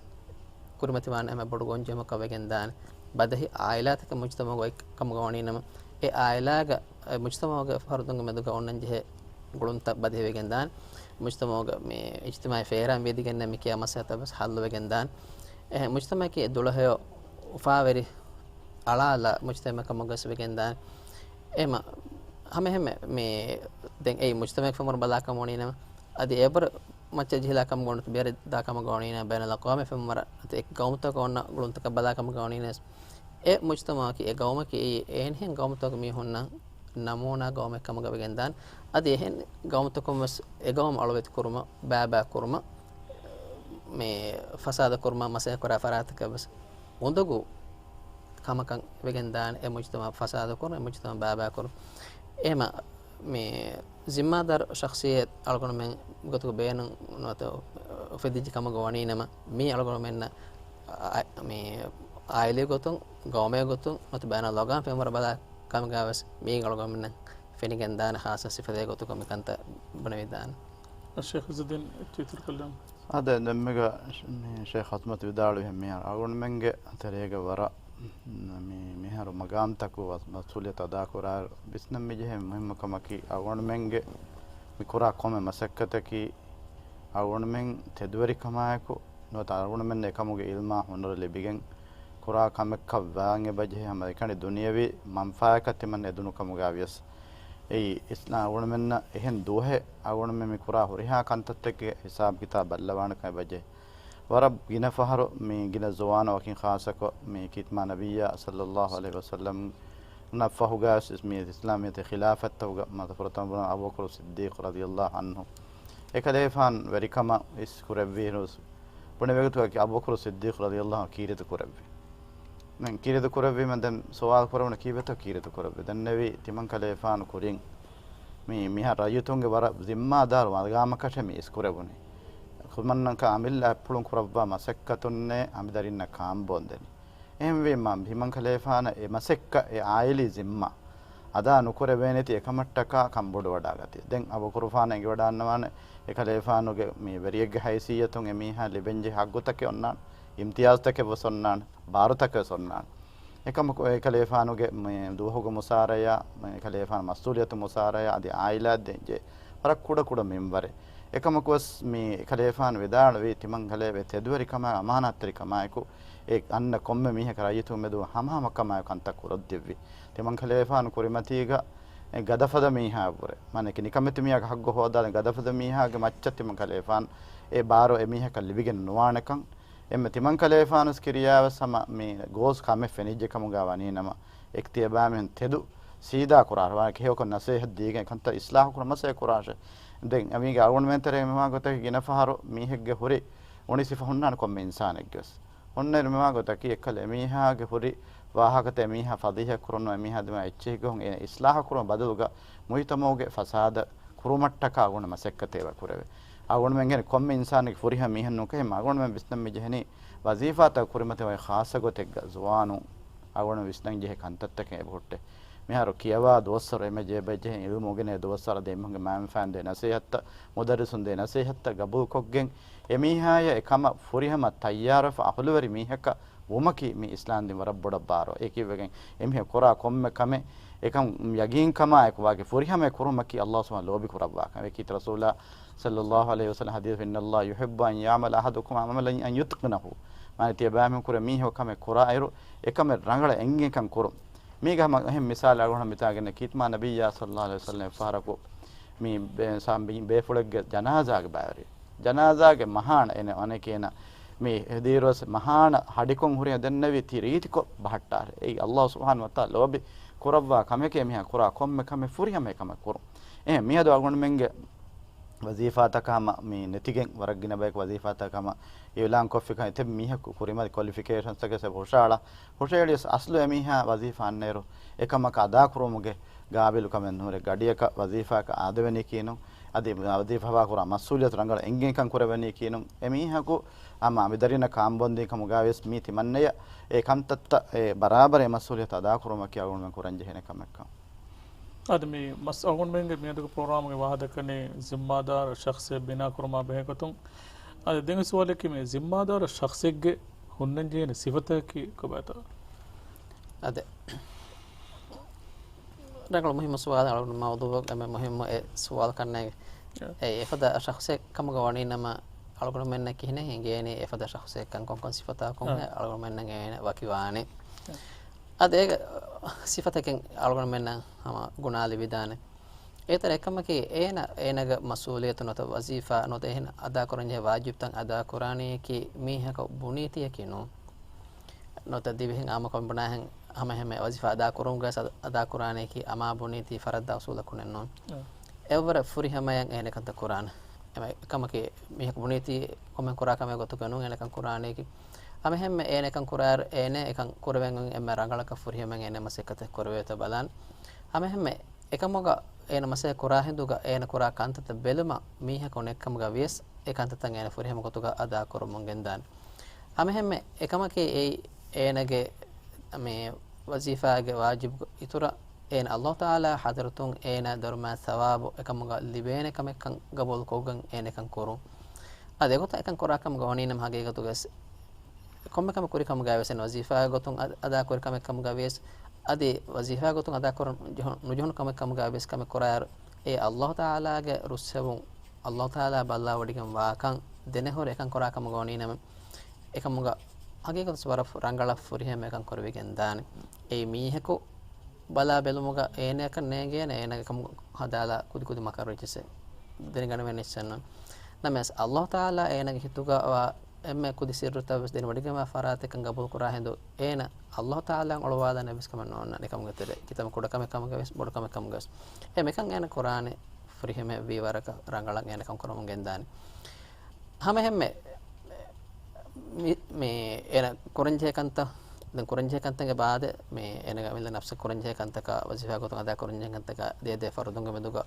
ކުރިމަތިވާން އެންމެ ބޮޑު ގޮންޖެހުމަކަށް ވެގެން ދާނެ. ބަދަހި އާއިލާތަކެއް މުޖްތަމަޢުގަ އޮތް ކަމުގަ ވަނީނަމަ، އެ އާއިލާގަ، އެ މުޖްތަމަޢުގެ ފަރުދުންގެ މެދުގަ އޮންނަން ޖެހޭ ގުޅުންތައް ބަދަހިވެގެން ދާނެ. މުޖްތަމަޢުގެ މި އިޖްތިމާޢީ ފޭރާން ވިދިގެންނެ މި ކިޔާ މައްސަލަތައް ވެސް ހައްލުވެގެން ދާނެ. އެހެން މުޖްތަމަޢަކީ ދުޅަހެޔޮ އުފާވެރި އަޅާލާ މުޖްތަމަޢެއް ކަމުގަސް ވެގެން ދާނެ. އެމަ ހަމައެހެންމެ މި ދެން އެއީ މުޖްތަމަޢެއް ފެންވަރު ބަލާ ކަމަށް ވަނީނަމަ، އަދި އެބަރު މައްޗަށް ޖެހިލާ ކަމަށް ވަނީ ބޭރަށް ދާ ކަމަށް ވަނީނަމަ، ބައިނަލްއަޤްވާމެއް ފެންވަރަށް ނުވަތަ އެކި ގައުމުތަކަށް އޮންނަ ގުޅުންތަކަށް ބަލާ ކަމަށް ވަނީނަމަ، އެ މުޖްތަމަޢަކީ އެ ގައުމަކީ އެއީ އެހެނިހެން ގައުމުތަކުގެ މީހުންނަށް ނަމޫނާ ގައުމެއް ކަމުގަ ވެގެން ދާނެ. އަދި އެހެން ގައުމުތަކުން ވެސް އެ ގައުމު އަޅުވެތި ކުރުމަށް، ބައިބައި ކުރުމަށް، މި ފަސާދަ ކުރުމަށް މަސައްކަތް ކުރާ ފަރާތަކަށް ވެސް އުނދަގޫ ކަމަކަށް ވެގެން ދާނެ އެ މުޖްތަމަޢު ފަސާދަ ކުރުން، އެ މުޖްތަމަޢު ބައިބައި ކުރުން. އެހެމަ މި ޒިންމާދާރު ޝަޚްޞިއްޔަތް އަޅުގަނޑުމެން ގޮތުގަ ބޭނުން ނުވަތަ އުފެދިއްޖެ ކަމުގަ ވަނީ ނަމަ، މީ އަޅުގަނޑުމެންނަށް އަ-، މި އާއިލީ ގޮތުން، ގައުމީ ގޮތުން ނުވަތަ ބައިނަލްއަގްވާމީ ފެންވަރު ބަލާ ކަމުގަ ވެސް މީގެން އަޅުގަނޑުމެންނަށް ފެނިގެންދާނެ ޚާއްޞަ ސިފަތެއް ގޮތުގަ މިކަންތައް ބުނެވިދާނެ. ޝޭޚް އިޒުއްދީން އެއްޗެއް އިތުރު ކޮށްލަން. އާދެ، ދެންމެގަ ޝ-، މި ޝޭޚް ހަސްމަތު ވިދާޅުވި ހެން މިހާރު އަޅުގަނޑުމެންގެ ތެރޭގަ ވަރަށް މި-، މިހާރު މަގާމްތަކު ވަ-، މަސްއޫލިއްޔަތު އަދާކުރާއިރު ވިސްނަން މިޖެހޭ މުހިއްމު ކަމަކީ، އަޅުގަނޑުމެންގެ މި ކުރާ ކޮންމެ މަސައްކަތަކީ، އަޅުގަނޑުމެން ތެދުވެރިކަމާއެކު ނުވަތަ އަޅުގަނޑުމެން އެކަމުގެ އިލްމާ ހުނަރު ލިބިގެން ކުރާ ކަމެއްކަށް ވާން އެބަޖެހޭ. ހަމަ އެކަނި ދުނިޔަވީ މަންފާއަކަށް ތިމަން އެދުނު ކަމުގަ ވިޔަސް، އެއީ އިސްލާމް އަޅުގަނޑުމެންނަށް އެހެން ދުވަހެއް އަޅުގަނޑުމެން މި ކުރާ ހުރިހާ ކަންތައްތަކެއް ހިސާބު ކިތާބު ބައްލަވާނެކަން އެބަޖެހޭ. ވަރަށް ގިނަ ފަހަރު މި ގިނަ ޒުވާނު ވަކިން ޚާއްޞަކޮށް މި ކީރިތި މާ ނަބިއްޔާ ޞައްލައްލާހު ޢަލައިހި ވަސައްލަމް ނަށްފަހުގަ ވެސް މި އިސްލާމިއްޔަތު ޚިލާފަތްތަކުގަ މަތަ ފުރަތަމަ ބުނަން އަބޫބަކުރު ޞިއްދީޤު ރަޟިޔައްލާހު ޢަންހު އެކަލޭފާން ވެރިކަމަށް އިސް ކުރެއްވި އިރު ބުނެވޭގޮތުގަ އަބޫބަކުރު ޞިއްދީޤު ރަޟިޔައްލާހު ކީރިތި ކުރެއްވި. މި ކީރިތި ކުރެއްވީމަ ދެން ސުވާލު ކުރެވުނު ކީއްވެތޯ ކީރިތި ކުރެއްވި. ދެންނެވި ތިމަން ކަލޭފާނު ކުރިން މި މިހާ ރައްޔިތުންގެ ވަރަށް ޒިންމާދާރު މަގާމަކަށެއް މި އިސް ކުރެވުނީ. ޚުމަންނަންކަ އަމިއްލަ އަތްޕުޅުން ކުރައްވާ މަސައްކަތުންނޭ އަނބިދަރިންނަށް ކާންބޯން ދެނީ. އެހެންވީމަ، ތިމަން ކަލޭފާނަށް އެ މަސައްކަތް އެ އާއިލީ ޒިންމާ އަދާ ނުކުރެވޭނެތީ އެކަމަށްޓަކާ ކަންބޮޑުވަޑާގަތީ. ދެން އަބޫބަކުރުފާނަށް އެނގިވަޑާންނަވާނެ، އެކަލޭފާނުގެ މި ވެރިއެއްގެ ހައިސިއްޔަތުން އެމީހާ ލިބެންޖެހޭ ހައްގުތަކެއް އޮންނާނެ، އިމްތިޔާޒުތަކެއް ވެސް އޮންނާނެ، ބާރުތަކެއް ވެސް އޮންނާނެ. އެކަމަކު އެކަލޭފާނުގެ މި ދުވަހުގެ މުސާރަޔާ، މި އެކަލޭފާނު މަސްއޫލިއްޔަތު މުސާރަޔާ އަދި އާއިލާއަށް ދޭންޖެހޭ ވަރަށް ކުޑަ ކުޑަ މިންވަރެއް. އެކަމަކުވެސް މި އެކަލޭފާނު ވިދާޅުވީ ތިމަން ކަލޭ ތެދުވެރިކަމާއި އަމާނާތްތެރިކަމާއެކު އެ އަންނަ ކޮންމެ މީހަކަށް ރައްޔިތުން މެދު ހަމަހަމަކަމާއި ކަންތައް ކުރައްދެއްވި. ތިމަން ކަލޭފާނު ކުރިމަތީގަ އެ ގަދަފަދަ މީހާއަށްވުރެ، މާނައަކީ ނިކަމެތި މީހާގެ ހައްގު ހޯދާލަން ގަދަފަދަ މީހާގެ މައްޗަށް ތިމަން ކަލޭފާނު އެ ބާރު އެ މީހަކަށް ލިބިގެން ނުވާނެކަން، އެންމެ ތިމަން ކަލޭފާނުސް ކިރިޔާވެސް ހަމަ މި ގޯސް ކަމެއް ފެނިއްޖެ ކަމުގަ ވަނީ ނަމަ، އެ ތިޔަބައިމީހުން ތެދު ސީދާ ކުރާށޭ، ވާނެ ކެހި ކޮން ނަސޭހަތް ދީގެން ކަންތައް އިސްލާހު ކުރަން މަސައްކަތް ކުރާށޭ. ދެން އެމީގެ އަޅުގަނޑުމެން ތެރޭ މިމާ ގޮތަކީ ގިނަ ފަހަރު މީހެއްގެ ހުރި އުނި ސިފަ ހުންނާނެ ކޮންމެ އިންސާނެއްގެވެސް. ހުންނައިރު މިމާ ގޮތަކީ އެއްކަލަ އެމީހާގެ ހުރި ވާހަކަތައް އެމީހާ ފަޟީޙަތް ކުރުން އެމީހާ ދިމާ އެއްޗެހި ގޮހުން އޭނަ އިސްލާހު ކުރުމަށް ބަދަލުގަ މުޖްތަމަޢުގެ ފަސާދަ ކުރުމަށްޓަކާ އަޅުގަނޑު މަސައްކަތެއް ކުރެވޭ. އަޅުގަނޑުމެން ހެން ކޮންމެ އިންސާނެއްގެ ފުރިހަމަ މީހެއް ނޫން. އެހެން އަޅުގަނޑުމެން ވިސްނަން މި ޖެހެނީ ވަޒީފާތައް ކުރިމަތި ވަރަށް ޚާއްޞަ ގޮތެއްގަ ޒުވާނުން އަޅުގަނޑު ވިސްނަން ޖެހޭ ކަންތައްތަކެއް އެބަހުއްޓޭ. މިހާރު ކިޔަވާ ދުވަސްވަރު އެންމެ ޖެހޭ ބައެއް ޖެހެން އިލްމު އުނގެނޭ ދުވަސްވަރަށް އަދި އެމީހުންގެ މައިންބަފައިން ދޭ ނަސޭހަތްތައް، މުދައްރިސުން ދޭ ނަސޭހަތްތައް ގަބޫލުކޮށްގެން އެމީހާޔަށް އެކަމަށް ފުރިހަމަ ތައްޔާރުވެފަ އަހުލުވެރި މީހަކަށް ވުމަކީ މި އިސްލާމް ދީން ވަރަށް ބޮޑަށް ބާރު. އެކީ ވެގެން އެމީހަކު ކުރާ ކޮންމެ ކަމެއް އެކަން ޔަގީންކަމާއެކު ވާގި ފުރިހަމައެއް ކުރުމަކީ ﷲ ސުބްޙާނަހޫ ލޯބި ކުރައްވާ ކަމެއް. އެކީ ރަސޫލާ ޞައްލައްލާހު ޢަލައިހި ވަސައްލަމް ޙަދީޘް، "إن الله يحب أن يعمل أحدكم عملا يتقنه." މާނަ ތިޔަބައިމީހުން ކުރޭ މީހަކު ކަމެއް ކުރާއިރު އެކަމެއް ރަނގަޅަށް އެނގިގެން ކަން ކުރުން. މީގަ ހަމަ އެހެން މިސާލެއް އަޅުގަނޑު މިތާގެން ކީރިތި މާ ނަބިއްޔާ ޞައްލައްލާހު ޢަލައިހި ވަސައްލަމް އެއްފަހަރަކު މި ބޭ-، ސާ-، މި ބޭފުޅެއްގެ ޖަނާޒާގެ ބައިވެރި. ޖަނާޒާގެ މަހާނަ އޭނަ ވަނެކޭނަ މި ހެދިއިރުވެސް މަހާނަ ހަޑިކޮށް ހުރިހާ ދެންނެވި ތި ރީތިކޮށް ބަހައްޓާށޭ. އެއީ ﷲ ސުބްޙާނަހޫ ވަތަޢާލާ ލޯބި ކުރައްވާ ކަމެކޭ މީހާ ކުރާ ކޮންމެ ކަމެއް ފުރިހަމަ އެކަމެއް ކުރުން. އެހެން މިއަދު އަޅުގަނޑުމެންގެ ވަޒީފާތަކަށް ހަމަ މި ނެތިގެން ވަރަށް ގިނަ ބަޔަކު ވަޒީފާތަކަށް ހަމަ އިޢުލާން ކޮށްފިކަން އެތައް މީހަކު ކުރިމަތި ކޮލިފިކޭޝަންސްތަކެއް ހުށައަޅާ، ހުށައެޅިޔަސް އަސްލު އެމީހާ ވަޒީފާ އަންނައިރު އެކަމަކަށް އަދާކުރުމުގެ ގާބިލުކަމެއް ނުހުރޭ. ގަޑިއަކަށް ވަޒީފާއަކަށް އާދެވެނީކީނު، އަދި ވަޒީފާ ކުރާ މަސްއޫލިއްޔަތު ރަނގަޅަށް އެނގިގެން ކަން ކުރެވެނީ ކީނު، އެމީހަކު ހަމަ އަނބިދަރިންނަށް ކާންބޯންދިން ކަމުގައި ވިޔަސް މީ ތިމަންނަޔަށް އެ ކަންތައްތައް އެ ބަރާބަރަށް އެ މަސްއޫލިއްޔަތު އަދާކުރުމަކީ އަޅުގަނޑުމެން ކުރަން ޖެހޭނެ ކަމެއްކަން. އަދި މި މަސް-، އަޅުގަނޑުމެންގެ މިއަދުގެ ޕްރޮގްރާމްގެ ވާހަކަދައްކަނީ ޒިންމާދާރު ޝަޚްޞެއް ބިނާކުރުމާ ބެހޭގޮތުން. އަދި ދެން ސުވާލަކީ މި ޒިންމާދާރު ޝަޚްޞެއްގެ ހުންނަންޖެހޭނެ ސިފަތަކަކީ ކޮބާތޯ؟ އަދި ރަނގަޅު މުހިއްމު ސުވާލެއް އަޅުގަނޑު މައުޟޫޢަށް އެންމެ މުހިއްމު އެއް ސުވާލު ކަންނޭނގެ. އެ އެފަދަ ޝަޚްޞެއް ކަމުގަ ވަނީ ނަމަ އަޅުގަނޑުމެންނަށް ކިހިނެއް އެނގޭނީ އެފަދަ ޝަޚްޞެއް ކަން ކޮންކޮން ސިފަތަކުން އަޅުގަނޑުމެންނަށް އޭނަ ވަކިވާނެ. އަދި އޭގެ ސިފަތަކެއް އަޅުގަނޑުމެންނަށް ހަމަ ގުނާ ލިބިދާނެ. އޭތަރ އެކަމަކީ އޭނަ، އޭނަގެ މަސްއޫލިއްޔަތު ނުވަތަ ވަޒީފާ ނުވަތަ އެހެން އަދާކުރަންޖެހޭ ވާޖިބްތައް އަދާކުރާނީކީ މީހަކަށް ބުނީތީއަކީ ނޫން. ނުވަތަ ދިވެހިން އާއްމުކޮށް ބުނާހެން ހަމަ އެހެންމެ ވަޒީފާ އަދާކުރުމުގައި ސަ-، އަދާކުރާނީކީ އަމާ ބުނީތީ ފަރައްދާ އުސޫލަކުނެއް ނޫން. އެއްވަރަށް ފުރިހަމަޔަށް އޭނަ ކަންތައް ކުރާނެ. އެކަމަކީ މީހަކު ބުނީތީ ކޮންމެ ކުރާ ކަމެއް ގޮތުގަ ނޫން އޭނަ ކަން ކުރާނީކީ. ހަމަ އެހެންމެ އޭނަ ކަން ކުރާއިރު އޭނަ އެކަން ކުރެވެން އެންމެ ރަނގަޅަކަށް ފުރިހަމަޔަށް އޭނަ މަސައްކަތެއް ކުރެވޭތޯ ބަލާނެ. ހަމަ އެހެންމެ އެކަމުގަ އޭނަ މަސައްކަތް ކުރާ ހިނދުގަ އޭނަ ކުރާ ކަންތައްތައް ބެލުމަށް މީހަކު ނެތްކަމުގަ ވިޔަސް، އެ ކަންތައްތައް އޭނަ ފުރިހަމަ ގޮތުގަ އަދާ ކުރަމުން ގެންދާނެ. ހަމައެހެންމެ އެކަމަކީ އެއީ އޭނަގެ މި ވަޒީފާގެ ވާޖިބު އިތުރަށް އޭނަ އައްލާހު ތަޢާލާ ޙަޟްރަތުން އޭނަ ދަރުމައި ޘަވާބު އެކަމުގަ ލިބޭނެ ކަމެއްކަން ގަބޫލުކޮށްގެން އޭނަ އެކަން ކުރުން. އަދި އެގޮތަށް އެކަން ކުރާ ކަމުގަ ވަނީ ނަމަ ހަގީގަތުގަ ވެސް ކޮންމެ ކަމެއް ކުރި ކަމުގައި ވެސް އެން ވަޒީފާ ގޮތުން އަ-، އަދާ ކުރި ކަމެއް ކަމުގައި ވިޔަސް، އަދި ވަޒީފާ ގޮތުން އަދާ ކުރަން ނުޖެހުނު، ނުޖެހުނު ކަމެއް ކަމުގައި ވިޔަސް ކަމެއް ކުރާއިރު، އެ އައްލާހު ތަޢާލާގެ ރުއްސެވުން، އައްލާހު ތަޢާލާ ބައްލަވަޑިގެން ވާކަން ދެނެހުރެ އެކަން ކުރާ ކަމުގަ ވަނީ ނަމަ، އެކަމުގަ ހަގީގަތު ވަރަށް ރަނގަޅަށް ފުރިހަމަ އެކަން ކުރެވިގެން ދާނެ. އެއީ މީހަކު ބަލާ ބެލުމުގަ އޭނައަކަށް ނޭނގޭނެ އޭނަގެ ކަމުގަ ހަދާލާ ކުދި ކުދި މަކަރު އެއްޗެއް ދެނެގަނެވޭނެ އެއްޗެއް ނޫން. ނަމަވެސް އައްލާހު ތަޢާލާ އޭނަގެ ހިތުގަ ވާ އެންމެ ކުދި ސިއްރުތައް ވެސް ދެނެވޮޑިގެންވާ ފަރާތެއްކަން ގަބޫލު ކުރާ ހިނދު، އޭނަ އައްލާހު ތަޢާލާއަށް އޮޅުވާލާނެ އެއްވެސް ކަމެއް ނޯންނާނެ. ކަމުގެ ތެރޭ ކިތަންމެ ކުޑަ ކަމެއް ކަމުގަ ވެސް، ބޮޑު ކަމެއް ކަމުގަ ވެސް. އެ މިކަން އޭނަ ކުރާނެ ފުރިހަމަ ވީ ވަރަކަށް ރަނގަޅަށް އޭނަ ކަން ކުރަމުން ގެންދާނެ. ހަމައެހެންމެ މި، މި އޭނަ ކުރަންޖެހޭ ކަންތައް، ދެން ކުރަންޖެހޭ ކަންތައްގެ ބާދެ، މި އޭނަގެ އަމިއްލަ ނަފްސަށް ކުރަންޖެހޭ ކަންތަކާ، ވަޒީފާ ގޮތުން އަދާ ކުރަންޖެހޭ ކަންތަކާ، ދޭ ދޭ ފަރުދުންގެ މެދުގަ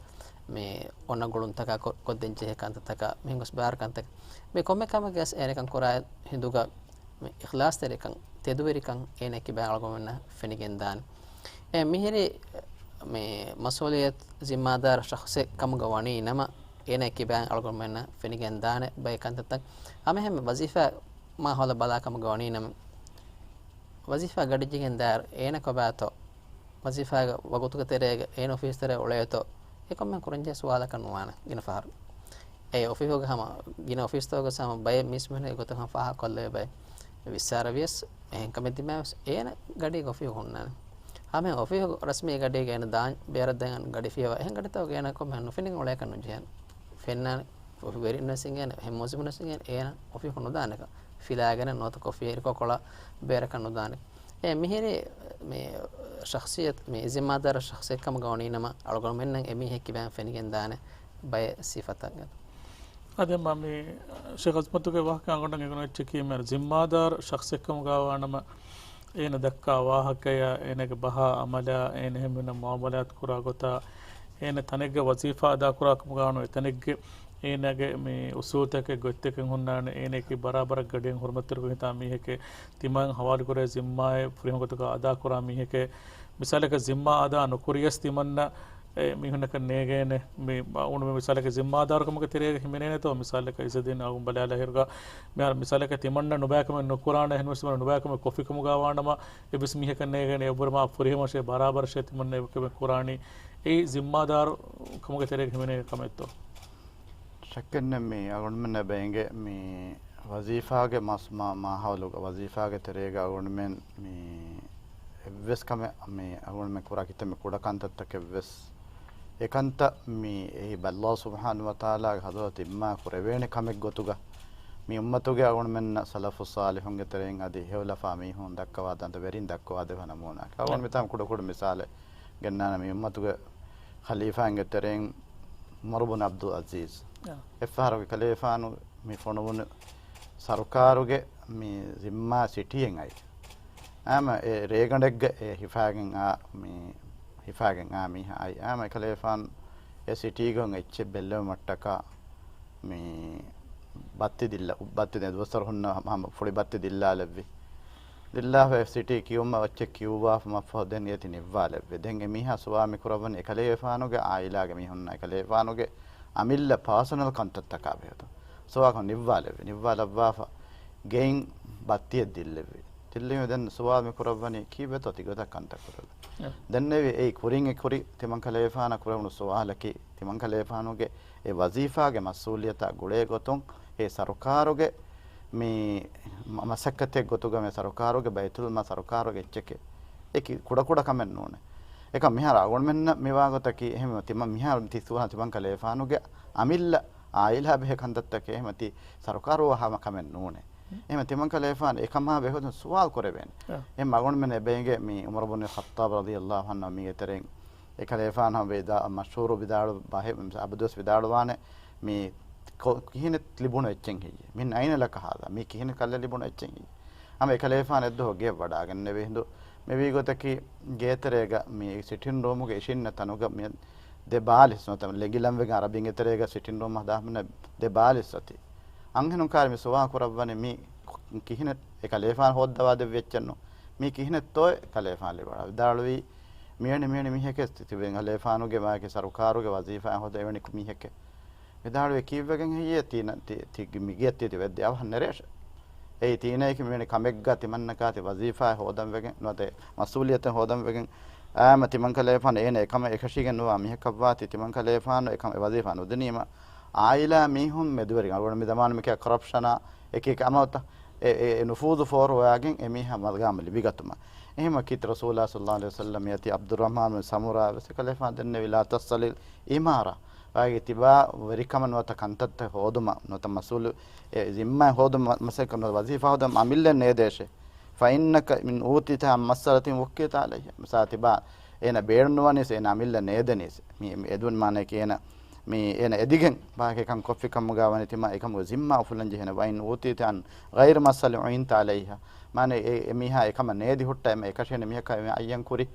މި އޮންނަ ގުޅުންތަކާ، ކޮ-، ކޮށްދޭންޖެހޭ ކަންތައްތަކާ، މިހެން ގޮސް ބާރު ކަންތަކާ، މި ކޮންމެ ކަމެއްގަސް އޭނަ ކަން ކުރާ ހިނދުގަ މި އިޚްލާޞްތެރިކަން، ތެދުވެރިކަން އޭނަ ކިބައިން އަޅުގަނޑުމެންނަށް ފެނިގެންދާނެ. އެ މިހިރި މި މަސްއޫލިއްޔަތު ޒިންމާދާރު ޝަޚްޞެއް ކަމުގަ ވަނީ ނަމަ، އޭނަ ކިބައިން އަޅުގަނޑުމެންނަށް ފެނިގެންދާނެ ބައެއް ކަންތައްތައް. ހަމައެހެންމެ ވަޒީފާ މާހައުލަށް ބަލާ ކަމުގަ ވަނީ ނަމަ، ވަޒީފާ ގަޑިއްޖެގެން ދާއިރު އޭނަ ކޮބާތޯ، ވަޒީފާގެ ވަގުތުގެ ތެރޭގަ އޭނަ އޮފީސް ތެރޭ އުޅޭތޯ، އެ ކޮންމެ ކުރަންޖެހޭ ސުވާލަކަށް ނުވާނެ ގިނަ ފަހަރު. އެ އޮފީހުގެ ހަމަ ގިނަ އޮފީސްތަކުގަސް ހަމަ ބައެއް މީސްމީހުން އެގޮތަށް ހަމަ ފާހަގަކޮށްލެވޭ ބައެއް ވިއްސާރަ ވިޔަސް، އެހެން ކަމެއް ދިމާވެސް އޭނަ ގަޑީގެ އޮފީހުގަ ހުންނާނެ. ހަމަ އޮފީހު ރަސްމީ ގަޑީގަ އޭނަ ދާން ބޭރަށް ދާން ގަޑި ފިޔަވާ، އެހެން ގަޑިތަކުގަ އޭނަ ކޮންމެހެން ނުފެނިގެން އުޅޭކަށް ނުޖެހޭނެ. ފެންނާނެ. އޮފީހު ވެރިން ވެސް އިނގޭނެ، އެހެން މުވައްޒަފުން ވެސް އިނގޭނެ، އޭނަ އޮފީހު ނުދާނެކަން. ފިލާގެނެއް ނުވަތަ ކޮފީ އެރިކޮށް ކޮޅަށް ބޭރަކަށް ނުދާނެ. އެ މިހިރީ މި ޝަޚްޞިއްޔަތު، މި ޒިންމާދާރު ޝަޚްޞެއް ކަމުގަ ވަނީ ނަމަ، އަޅުގަނޑުމެންނަށް އެމީހެއް ކިބައިން ފެނިގެންދާނެ ބައެއް ސިފަތައް. އަދި މަ މި ޝޭޚް އަޒްމަތުގެ ވާހަކަ އަޅުގަނޑަށް އެނގުނު އެއްޗަކީ، މި ޒިންމާދާރު ޝަޚްޞެއް ކަމުގަ ވާނަމަ، އޭނަ ދައްކާ ވާހަކަޔާ، އޭނަގެ ބަހާ އަމަލާ، އޭނަ އެހެންމެންނަށް މުއާމަލާތު ކުރާ ގޮތާ، އޭނަ ތަނެއްގެ ވަޒީފާ އަދާކުރާ ކަމުގަ ވާނު އެތަނެއްގެ އޭނާގެ މި އުސޫލުތަކެއް ގޮތްތަކެއް ހުންނާނެ، އޭނައަކީ ބަރާބަރަށް ގަޑިއަށް ހުރުމަތްތެރިކޮށް ހިތާ މީހެކޭ، ތިމާއަށް ހަވާލުކުރޭ ޒިންމާއެއް ފުރިހަމަ ގޮތުގަ އަދާކުރާ މީހެކޭ، މިސާލަކަށް ޒިންމާ އަދާ ނުކުރިޔަސް ތިމަންނަ އެ މީހުންނަކަށް ނޭގޭނެ، މި އުނުމެ މިސާލަކަށް ޒިންމާދާރުކަމުގެ ތެރޭގަ ހިމެނޭނެތޯ، މިސާލަކަށް އިޒަދީން އަޅުގަނޑު ބަލާލާ ހިރުގަ، މިހާރު މިސާލަކަށް ތިމަންނަ ނުބައިކަމެއް ނުކުރާނެ، އެހެންވެސް ތިމަންނަ ނުބައިކަމެއް ކޮށްފިކަމުގަ ވާނަމަ، އެއްވެސް މީހަކަށް ނޭގޭނެ އެއްވަރު މާ ފުރިހަމަށޭ ބަރާބަރަށޭ ތިމަންނަ އެކަމެއް ކުރާނީ. އެއީ ޒިންމާދާރު ކަމުގެ ތެރޭގަ ހިމެނޭ ކަމެއްތޯ؟ ޝައްކެއްނެތް މީ އަޅުގަނޑުމެންނަށް ބޭނގެ މީ ވަޒީފާގެ މަސް-، މާ-، މާހައުލުގަ ވަޒީފާގެ ތެރޭގަ އަޅުގަނޑުމެން މީ އެއްވެސް ކަމެއް މީ އަޅުގަނޑުމެން ކުރާ ކިތަންމެ ކުޑަ ކަންތައްތަކެއްވެސް އެކަންތައް މީ އެއީ ބައްލާ ސުބްޙާނަހޫ ވަތަޢާލާގެ ޙަޟްރަތަށް ތިއްބާ ކުރެވޭނެ ކަމެއް ގޮތުގަ މި އުއްމަތުގެ އަޅުގަނޑުމެންނަށް ސަލަފު ޞާލިޙުންގެ ތެރެއިން އަދި ހެޔޮލަފާ މީހުން ދައްކަވާ ދަންތަ ވެރިން ދައްކަވާ ދެވޭ ނަމޫނާއެއް. އަޅުގަނޑު މިތާ ކުޑަކުޑަ މިސާލެއް ގެންނާނަން މި އުއްމަތުގެ ޚަލީފާއިންގެ ތެރެއިން ޢުމަރު ބުން ޢަބްދުލް ޢަޒީޒް. އާ. އެއްފަހަރަކު ކަލޭފާނު މި ފޮނުވުނު ސަރުކާރުގެ މި ޒިންމާ ސިޓީއެއް އައި. އާމަ އެ ރޭގަނޑެއްގަ އެ ހިފާގެން އާ މި ހިފާގެން އާ މީހާ އައި. އާމަ އެކަލޭފާނު އެ ސިޓީގަ އެއްޗެއް ބެއްލެވުމަށްޓަކާ މި ބައްތި ދިއްލަ، ބައްތި ދެ ދުވަސްވަރު ހުންނަ ހަމަ ފުޅި ބައްތި ދިއްލާލެއްވި. ދިއްލާފަ އެ ސިޓީ ކިޔުމަށް އެއްޗެއް ކިޔުއްވާފަ މަށްފަހު ދެން އޭތި ނިއްވާލެއްވި. ދެން އެ މީހާ ސުވާލު މި ކުރައްވަނީ އެކަލޭފާނުގެ އާއިލާގެ މީހުންނާ އެކަލޭފާނުގެ އަމިއްލަ ޕާސަނަލް ކަންތައްތަކާ ބެހޭތޯ. ސުވާލު ނިއްވާލެއްވި. ނިއްވާލައްވާފަ ގެއިން ބައްތިއެއް ދިއްލެއްވި. ދިއްލީމަ ދެން ސުވާލު މި ކުރައްވަނީ ކީއްވެތޯ ތިގޮތަށް ކަންތައް ކުރެވޭ. އެ. ދެންނެވި އެއީ ކުރިން އެ ކުރި ތިމަން ކަލޭފާނަށް ކުރެވުނު ސުވާލަކީ ތިމަން ކަލޭފާނުގެ އެ ވަޒީފާގެ މަސްއޫލިއްޔަތާ ގުޅޭ ގޮތުން އެ ސަރުކާރުގެ މި މަ-، މަސައްކަތެއް ގޮތުގަ މި ސަރުކާރުގެ ބައިތުލްމާލް ސަރުކާރުގެ އެއްޗެކޭ. އެކި ކުޑަކުޑަ ކަމެއް ނޫނޭ. އެކަމް މިހާރު އަޅުގަނޑުމެންނަށް މިވާގޮތަކީ އެހެން ތިމަން މިހާރު ތި ސުވާލު ތިމަން ކަލޭފާނުގެ އަމިއްލަ އާއިލާ ބެހޭ ކަންތައްތަކެއް އެހެން ތި ސަރުކާރު ހަމަ ކަމެއް ނޫނޭ. އެހެން ތިމަން ކަލޭފާނު އެކަމާ ބެހޭ ގޮތުން ސުވާލު ކުރެވޭނެ. އެ. އެހެން އަޅުގަނޑުމެން އެބޭނގެ މި ޢުމަރު ބުން ޚައްޠާބް ރަޟިޔަﷲ ޢަންހު މީގެ ތެރެއިން އެކަލޭފާނު ހަމަ ވެދާ، މަޝްހޫރު ވިދާޅު ބަހެއް، އަބަދުވެސް ވިދާޅުވާނެ، މި ކޮ-، ކިހިނެއް ލިބުނު އެއްޗެއް ހެއްޔޭ؟ މިން އައިނަ ލަކަ ހާޛާ؟ މި ކިހިނެއް ކަލޭ ލިބުނު އެއްޗެއް ހެއްޔޭ؟ ހަމަ އެކަލޭފާނު އެއްދުވަހު ގެޔަށް ވަޑާގެންނެވި ހިނދު، މިވީ ގޮތަކީ ގޭތެރޭގަ މި ސިޓިން ރޫމުގަ އިށިންނަ ތަނުގަ މި ދެ ބާލިސް ނުވަތަ ލެނގިލަންވެގެން އަރަބިންގެ ތެރޭގަ ސިޓިން ރޫމް ހަދާ ހަމަ ދެ ބާލިސް އޮތީ. އަންހެނުން ކާރި މި ސުވާ ކުރައްވަނީ މީ ކިހިނެއް އެކަލޭފާނު ހޯއްދަވާ ދެއްވި އެއްޗެއްނު. މީ ކިހިނެއްތޯ ކަލޭފާނު ލިބުނީ. ވިދާޅުވީ މިވެނި މިވެނި މީހެކޭ ތި-، ތިބެން ކަލޭފާނުގެ ވާކި ސަރުކާރުގެ ވަޒީފާ ހޯދަ އެވެނި މީހެކޭ. ވިދާޅުވީ ކީއްވެގެން ހެއްޔޭ ތީ ނަ-، ތި-، ތި-، މިގެ ތި ތި ވެއްދި އަވަހަށް ނެރޭށެ. އެއީ ތީނައަކީ މިވެނި ކަމެއްގަ ތިމަންނަކާ ތި ވަޒީފާ ހޯދަން ވެގެން ނުވަތަ މަސްއޫލިއްޔަތެއް ހޯދަން ވެގެން އާމަ ތިމަން ކަލޭފާނު އޭނަ އެކަމަށް އެކަށީގެން ނުވާ މީހަކަށްވާތީ ތިމަން ކަލޭފާނު އެކަމަށް ވަޒީފާ ނުދިނީމަ އާއިލާ މީހުން މެދުވެރި އަޅުގަނޑު މި ޒަމާނު މިކަ ކޮރަޕްޝަނާ އެކި އެކި އަމަލުތައް އެ، އެ، އެ ނުފޫޒު ފޯރުވާގެން އެ މީހާ މަގާމަށް ލިބިގަތުމަށް. އެހެންވެ ކީރިތި ރަސޫލާ ޞައްލަﷲު ޢަލައިހި ވަސައްލަމަށް އަތީ ޢަބްދުއްރަޙްމާން ބިން ސަމުރާ ވެސް ކަލޭފާނު ދެންނެވި ލާ ތަސްއަލިލް އިމާރާ. ވާގެ ތިބާ ވެރިކަމަށް ނުވަތަ ކަންތައްތައް ހޯދުމަށް ނުވަތަ މަސްއޫލު އެ ޒިންމާ ހޯދުމަށް މަސައްކަތް ނުވަތަ ވަޒީފާ ހޯދުމަށް އަމިއްލައަށް ނޭދޭށޭ. ފައިންނަކަ މިން އޫތިތަ މައްސައަލަތިން ވުއްކިލްތަ ޢަލައިހާ. މިސާލަށް ތިބާ އޭނަ ބޭނުން ނުވަނީސް އޭނަ އަމިއްލަ ނޭދެނީސް. މި، މި އެދުން މާނައަކީ އޭނަ މި އޭނަ އެދިގެން ބާކެ ކަން ކޮށްފި ކަމުގަ ވަނީ ތިމާ އެކަމުގެ ޒިންމާ އުފުލަން ޖެހޭނެ. ވައިން އޫތިތަ ޢަން ޣައިރި މައްސައަލަތިން އުޢިންތަ ޢަލައިހާ. މާނަ އެ، އެ މީހާ އެކަމަށް ނޭދި ހުއްޓާ އެމަ އެކަށޭނެ މީހަކާ އެމެ އައްޔަން ކުރި.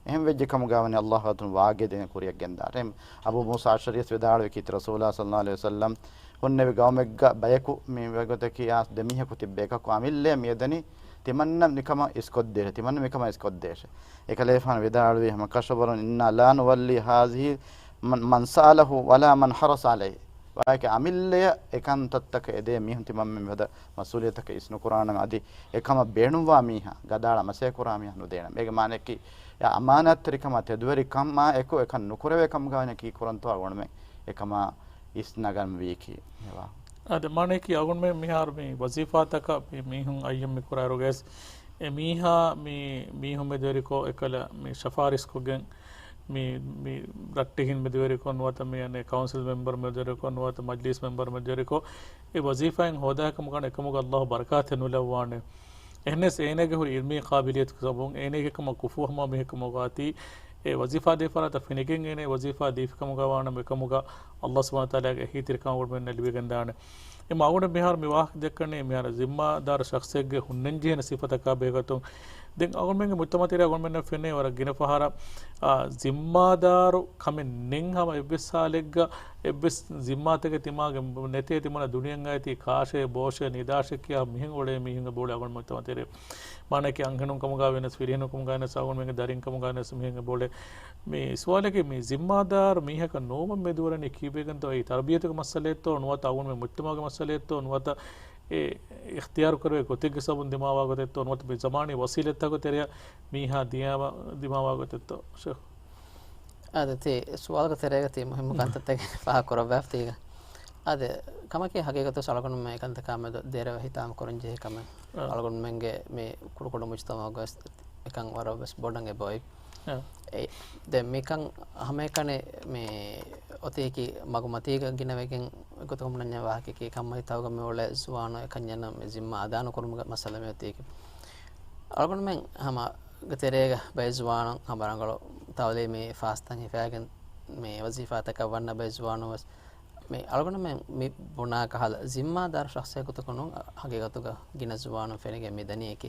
އެހެން ވެއްޖެ ކަމުގަ ވަނީ ﷲ އަތުން ވާގި ދޭނެ ކުރިއަށް ގެންދާށޭ. އެހެން އަބޫ މޫސާ އަޝްޢަރީ ވިދާޅުވި ކީރިތި ރަސޫލާ ޞައްލަﷲު ޢަލައިހި ވަސައްލަމަ ހުންނެވި ގައުމެއްގަ ބަޔަކު މި ވަގުތަކީ އާސް ދެ މީހަކު ތިއްބެ އެކަކު އަމިއްލައަށް މިއެދެނީ ތިމަންނަ ނިކަމަށް އިސްކޮށްދޭށޭ. ތިމަންނަ މިކަމަށް އިސްކޮށްދޭށޭ. އެކަލޭފާނު ވިދާޅުވީ ހަމަ ކަށަވަރުން އިންނާ ލާ ނުވައްލީ ހާޒިހި މަން، މަން ސައަލަހު ވަލާ މަން ޙަރަސަ ޢަލައިހި. ވާގެ އަމިއްލަޔަށް އެކަންތައްތަކަށް އެދޭ މީހުން ތިމަންމެން މިފަދަ މަސްއޫލިއްޔަތަކަށް އިސްނުކުރާނަމަ އަދި އެކަމަށް ބޭނުންވާ މީހާ، ގަދައަޅާ މަސައްކަތް ކުރާ މީހާ ނުދޭނަމަ. އޭގެ މާނައަކީ އެ އަމާނާތްތެރިކަމާ ތެދުވެރިކަމާ އެކު އެކަން ނުކުރެވޭ ކަމުގަ ވަނީ ކީ ކުރަންތޯ އަޅުގަނޑުމެން އެކަމާ އިސްނަގަންވީކީ. އެވާ. އާދެ، މާނައަކީ އަޅުގަނޑުމެން މިހާރު މި ވަޒީފާތަކަށް މި މީހުން އައްޔަން މި ކުރާއިރުގައިސް އެ މީހާ މި މީހުން މެދުވެރިކޮށް އެކަލަ މި ޝަފާރިސްކޮށްގެން މި، މި ރައްޓެހިން މެދުވެރިކޮށް ނުވަތަ މި އަނެއް ކައުންސިލް މެމްބަރު މެދުވެރިކޮށް ނުވަތަ މަޖްލީސް މެމްބަރު މެދުވެރިކޮށް އެ ވަޒީފާއިން ހޯދާ ކަމުގަ އެކަމުގަ ﷲ ބަރަކާތެއް ނުލައްވާނެ. އެހެނަސް އޭނާގެ ހުރި ޢިލްމީ ޤާބިލިއްޔަތުގެ ސަބަބުން އޭނާގެ ކަމަށް ކުފޫ ހަމަ މީހެއް ކަމުގައި އެ ވަޒީފާ ދޭ ފަރާތަށް ފެނިގެން އޭނާ ވަޒީފާ ދީފި ކަމުގަ ވާނަމަ އެކަމުގަ ﷲ ސުބްޙާނަހޫ ވަތަޢާލާގެ އެހީތެރިކަން އަޅުގަނޑުމެންނަށް ލިބިގެންދާނެ. އެ މަ އަޅުގަނޑު މިހާރު މި ވާހަކަ ދެއްކަނީ މިހާރު ޒިންމާދާރު ޝަޚްޞެއްގެ ހުންނަންޖެހޭނެ ސިފަތަކާ ބެހޭގޮތުން. ދެން އަޅުގަނޑުމެންގެ މުޖްތަމަޢު ތެރޭ އަޅުގަނޑުމެންނަށް ފެނޭ ވަރަށް ގިނަ ފަހަރަށް، އާ، ޒިންމާދާރު ކަމެއް ނެތް ހަމަ އެއްވެސް ހާލެއްގަ އެއްވެސް ޒިންމާތަކެއް ތިމާގެ ނެތޭ ތިމަންނަ ދުނިޔެއަށް އައިތީ ކާށޭ ބޯށޭ ނިދާށޭ ކިޔާ މިހެން އުޅޭ މީހުން އެބައުޅޭ އަޅުގަނޑު މުޖްތަމަޢު ތެރޭ. މާނައަކީ އަންހެނުން ކަމުގަ ވެސް ފިރިހެނުން ކަމުގަ ވެސް އަޅުގަނޑުމެންގެ ދަރިން ކަމުގަ ވެސް މިހެން އެބައުޅޭ. މި ސުވާލަކީ މި ޒިންމާދާރު މީހަކަށް ނުވުމަށް މެދުވެރިވަނީ ކީއްވެގެންތޯ؟ އެއީ ތަރުބިޔަތުގެ މައްސަލައެއްތޯ ނުވަތަ އަޅުގަނޑުމެން މުޖްތަމަޢުގެ މައްސަލައެއްތޯ ނުވަތަ އެ އިޚްތިޔާރު ކުރެވޭ ގޮތެއްގެ ސަބަބުން ދިމާވާ ގޮތެއްތޯ ނުވަތަ މި ޒަމާނީ ވަސީލަތްތަކުގެ ތެރެއަށް މީހާ ދިޔާމަ، ދިމާވާ ގޮތެއްތޯ؟ ޝޭޚް. އާދެ، ތި ސުވާލުގެ ތެރޭގަ ތި މުހިއްމު ކަންތައްތަކެއް ފާހަގަ ކުރައްވާފަ ތީގަ. އާދެ، ކަމަކީ ހަގީގަތުގަ އަޅުގަނޑުމެން އެކަންތަކާ މެދު ދެރަވެ ހިތާމަ ކުރަން ޖެހޭ ކަމެއް. އާ. އަޅުގަނޑުމެންގެ މި ކުޑަކުޑަ މުޖްތަމަޢުގައި އެކަން ވަރަށް ވެސް ބޮޑަށް އެބައޮތް. އާ. އެ، ދެން މިކަން ހަމައެކަނި މި އޮތީކީ މަގުމަތީގަ ގިނަވެގެން ގޮތަކަށް ބުނަންޏާ ވާހަކައަކީ ކަންމަތީތަކުގަ މި އުޅޭ ޒުވާނުން އެކަންޏަށް ނަމަ މި ޒިންމާ އަދާނުކުރުމުގެ މައްސަލަ މި އޮތީކީ. އަޅުގަނޑުމެން ހަމަ ގެ ތެރޭގަ ބައެއް ޒުވާނުން ހަމަ ރަނގަޅު ތަޢުލީމީ ފާސްތައް ހިފައިގެން މި ވަޒީފާތަކަށް ވަންނަ ބައެއް ޒުވާނުން ވެސް މި އަޅުގަނޑުމެން މި ބުނާ ކަހަލަ ޒިންމާދާރު ޝަޚްޞެއް ގޮތަކަށް ނޫން، ހަގީގަތުގަ ގިނަ ޒުވާނުން ފެނިގެން މި ދަނީކީ.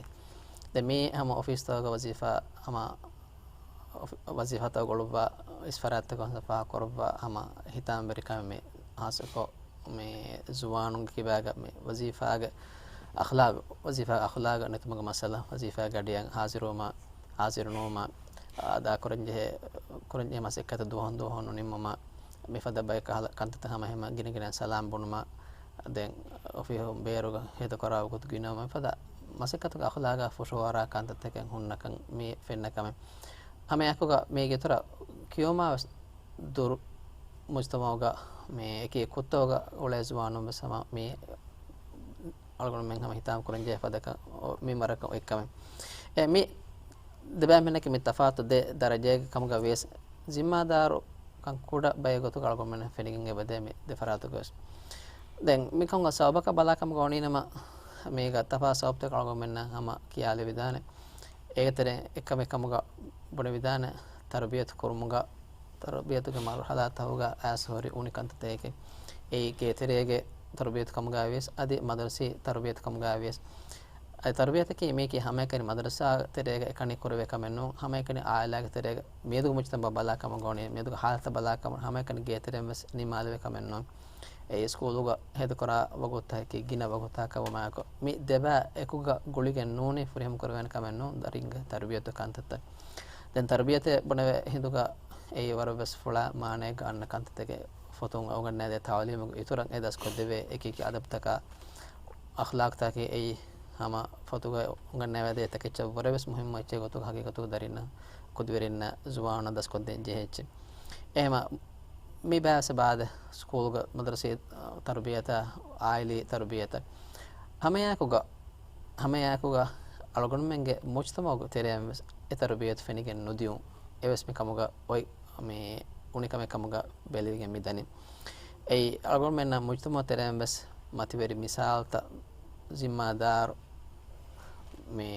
ދެން މީ ހަމަ އޮފީސްތަކުގަ ވަޒީފާ ހަމަ އޮފީ-، ވަޒީފާތައް ގުޅުއްވާ އިސް ފަރާތްތަކުން ފާހަގަކުރައްވާ ހަމަ ހިތާމަވެރިކަމެއް މި ހާއްސަކޮށް މި ޒުވާނުންގެ ކިބާގަ މި ވަޒީފާގެ އަޚްލާގު، ވަޒީފާގެ އަޚްލާގަ ނެތުމުގެ މައްސަލަ، ވަޒީފާގެ ގަޑިއަށް ހާޒިރުވުމާ، ހާޒިރު ނުވުމާ، އަދާކުރަންޖެހޭ، ކުރަންޖެހޭ މަސައްކަތަށް ދުވަހުން ދުވަހުން ނުނިންމުމާ، މިފަދަ ބައެއް ކަހަލަ ކަންތައްތައް ހަމަ ހިމަ ގިނަ ގިނަ ސަލާމް ބުނުމާ، ދެން އޮފީހުން ބޭރުގަ ހޭދަކުރާ ވަގުތު ގިނަވުމަށް ފަދަ މަސައްކަތުގެ އަޚްލާގާ ފުށުއަރާ ކަންތައްތަކެއް ހުންނަކަން މި ފެންނަ ކަމެއް. ހަމައެއާއެކުގަ މީގެ އިތުރަށް ކިޔުމާ ވެސް ދުރު މުޖްތަމަޢުގަ މި އެކި ކުއްތަކުގަ އުޅޭ ޒުވާނުން ވެސް ހަމަ މި އަޅުގަނޑުމެން ހަމަ ހިތާމަ ކުރަންޖެހޭ ފަދަ ކަން މިންވަރަކަށް އޮތް ކަމެއް. އެ މި ދެބައިމީހުންނަކީ މި ތަފާތު ދެ ދަރަޖައެއްގެ ކަމުގަ ވިޔަސް، ޒިންމާދާރު ކަން ކުޑަ ބައެއް ގޮތުގަ އަޅުގަނޑުމެންނަށް ފެނިގެން އެބަދޭ މި ދެ ފަރާތުގަ ވެސް. ދެން މިކަމުގެ ސަބަބަކަށް ބަލާ ކަމުގަ އޮނީނަމަ، މީގަ ތަފާތު ސަބަބުތަކެއް އަޅުގަނޑުމެންނަށް ހަމަ ކިޔާލެވިދާނެ. އޭގެ ތެރެއިން އެއްކަމެއް ކަމުގަ ބުނެވިދާނެ، ތަރުބިޔަތު ކުރުމުގަ، ތަރުބިޔަތުގެ މަރުޙަލާތަކުގަ އައިސް ހުރި އުނި ކަންތައްތަކެއް. އެއީ ގޭތެރޭގެ ތަރުބިޔަތު ކަމުގައި ވިޔަސް، އަދި މަދަރުސީ ތަރުބިޔަތު ކަމުގައި ވިޔަސް، އެ ތަރުބިޔަތަކީ މީކީ ހަމައެކަނި މަދަރުސާ ތެރޭގަ އެކަނި ކުރެވޭ ކަމެއް ނޫން، ހަމައެކަނި އާއިލާގެ ތެރޭގަ މިއަދުގެ މުޖްތަމަޢަށް ބަލާ ކަމަށް ގޮވަނީ، މިއަދުގެ ހާލަތަށް ބަލާ ކަމަށް ހަމައެކަނި ގޭތެރެއިން ވެސް ނިންމާލެވޭ ކަމެއް ނޫން. އެ ސްކޫލުގަ ހެދުކުރާ ވަގުތުތަކަކީ ގިނަ ވަގުތުތަކަށް ވުމާއެކު، މި ދެބައި އެކުގަ ގުޅިގެން ނޫނީ ފުރިހަމަ ކުރެވޭނެ ކަމެއް ނޫން، ދަރިންގެ ތަރުބިޔަތު ކަންތައްތައް. ދެން ތަރުބިޔަތެއް ބުނެވޭ ހިނދުގަ އެއީ ވަރަށް ވެސް ފުޅާ މާނައެއްގަ އަންނަ ކަންތައްތަކެއް. ފޮތުން އުނގަންނައިދޭ ތަޢުލީމުގެ އިތުރަށް އެ ދަސްކޮށްދެވޭ އެކި އެކި އަދަބުތަކާ، އަޚްލާޤްތަކާ އެއީ ހަމަ ފޮތުގައި އުނގަންނަވައިދޭ ތަކެއްޗަށް ވުރެ ވެސް މުހިއްމު އެއްޗެއް ގޮތުގަ ހަގީގަތުގަ ދަރިންނަށް، ކުދިވެރިންނަށް، ޒުވާނުންނަށް ދަސްކޮށްދޭން ޖެހޭ އެއްޗެއް. އެހެމަ މި ބައިސް ބާދަ ސްކޫލްގަ މަދަރުސީ ތަރުބިޔަތާ، އާއިލީ ތަރުބިޔަތަށް ހަމައެކުގަ، ހަމައެކުގަ އަޅުގަނޑުމެންގެ މުޖްތަމަޢުގެ ތެރެއިން ވެސް އެ ތަރުބިޔަތު ފެނިގެން ނުދިޔުން އެވެސް މި ކަމުގަ އޮތް މި އުނިކަމެއް ކަމުގަ ބެލިގެން މި ދަނީ. އެއީ އަޅުގަނޑުމެންނަށް މުޖްތަމަޢު ތެރެއިން ވެސް މަތިވެރި މިސާލުތައް، ޒިންމާދާރު، މި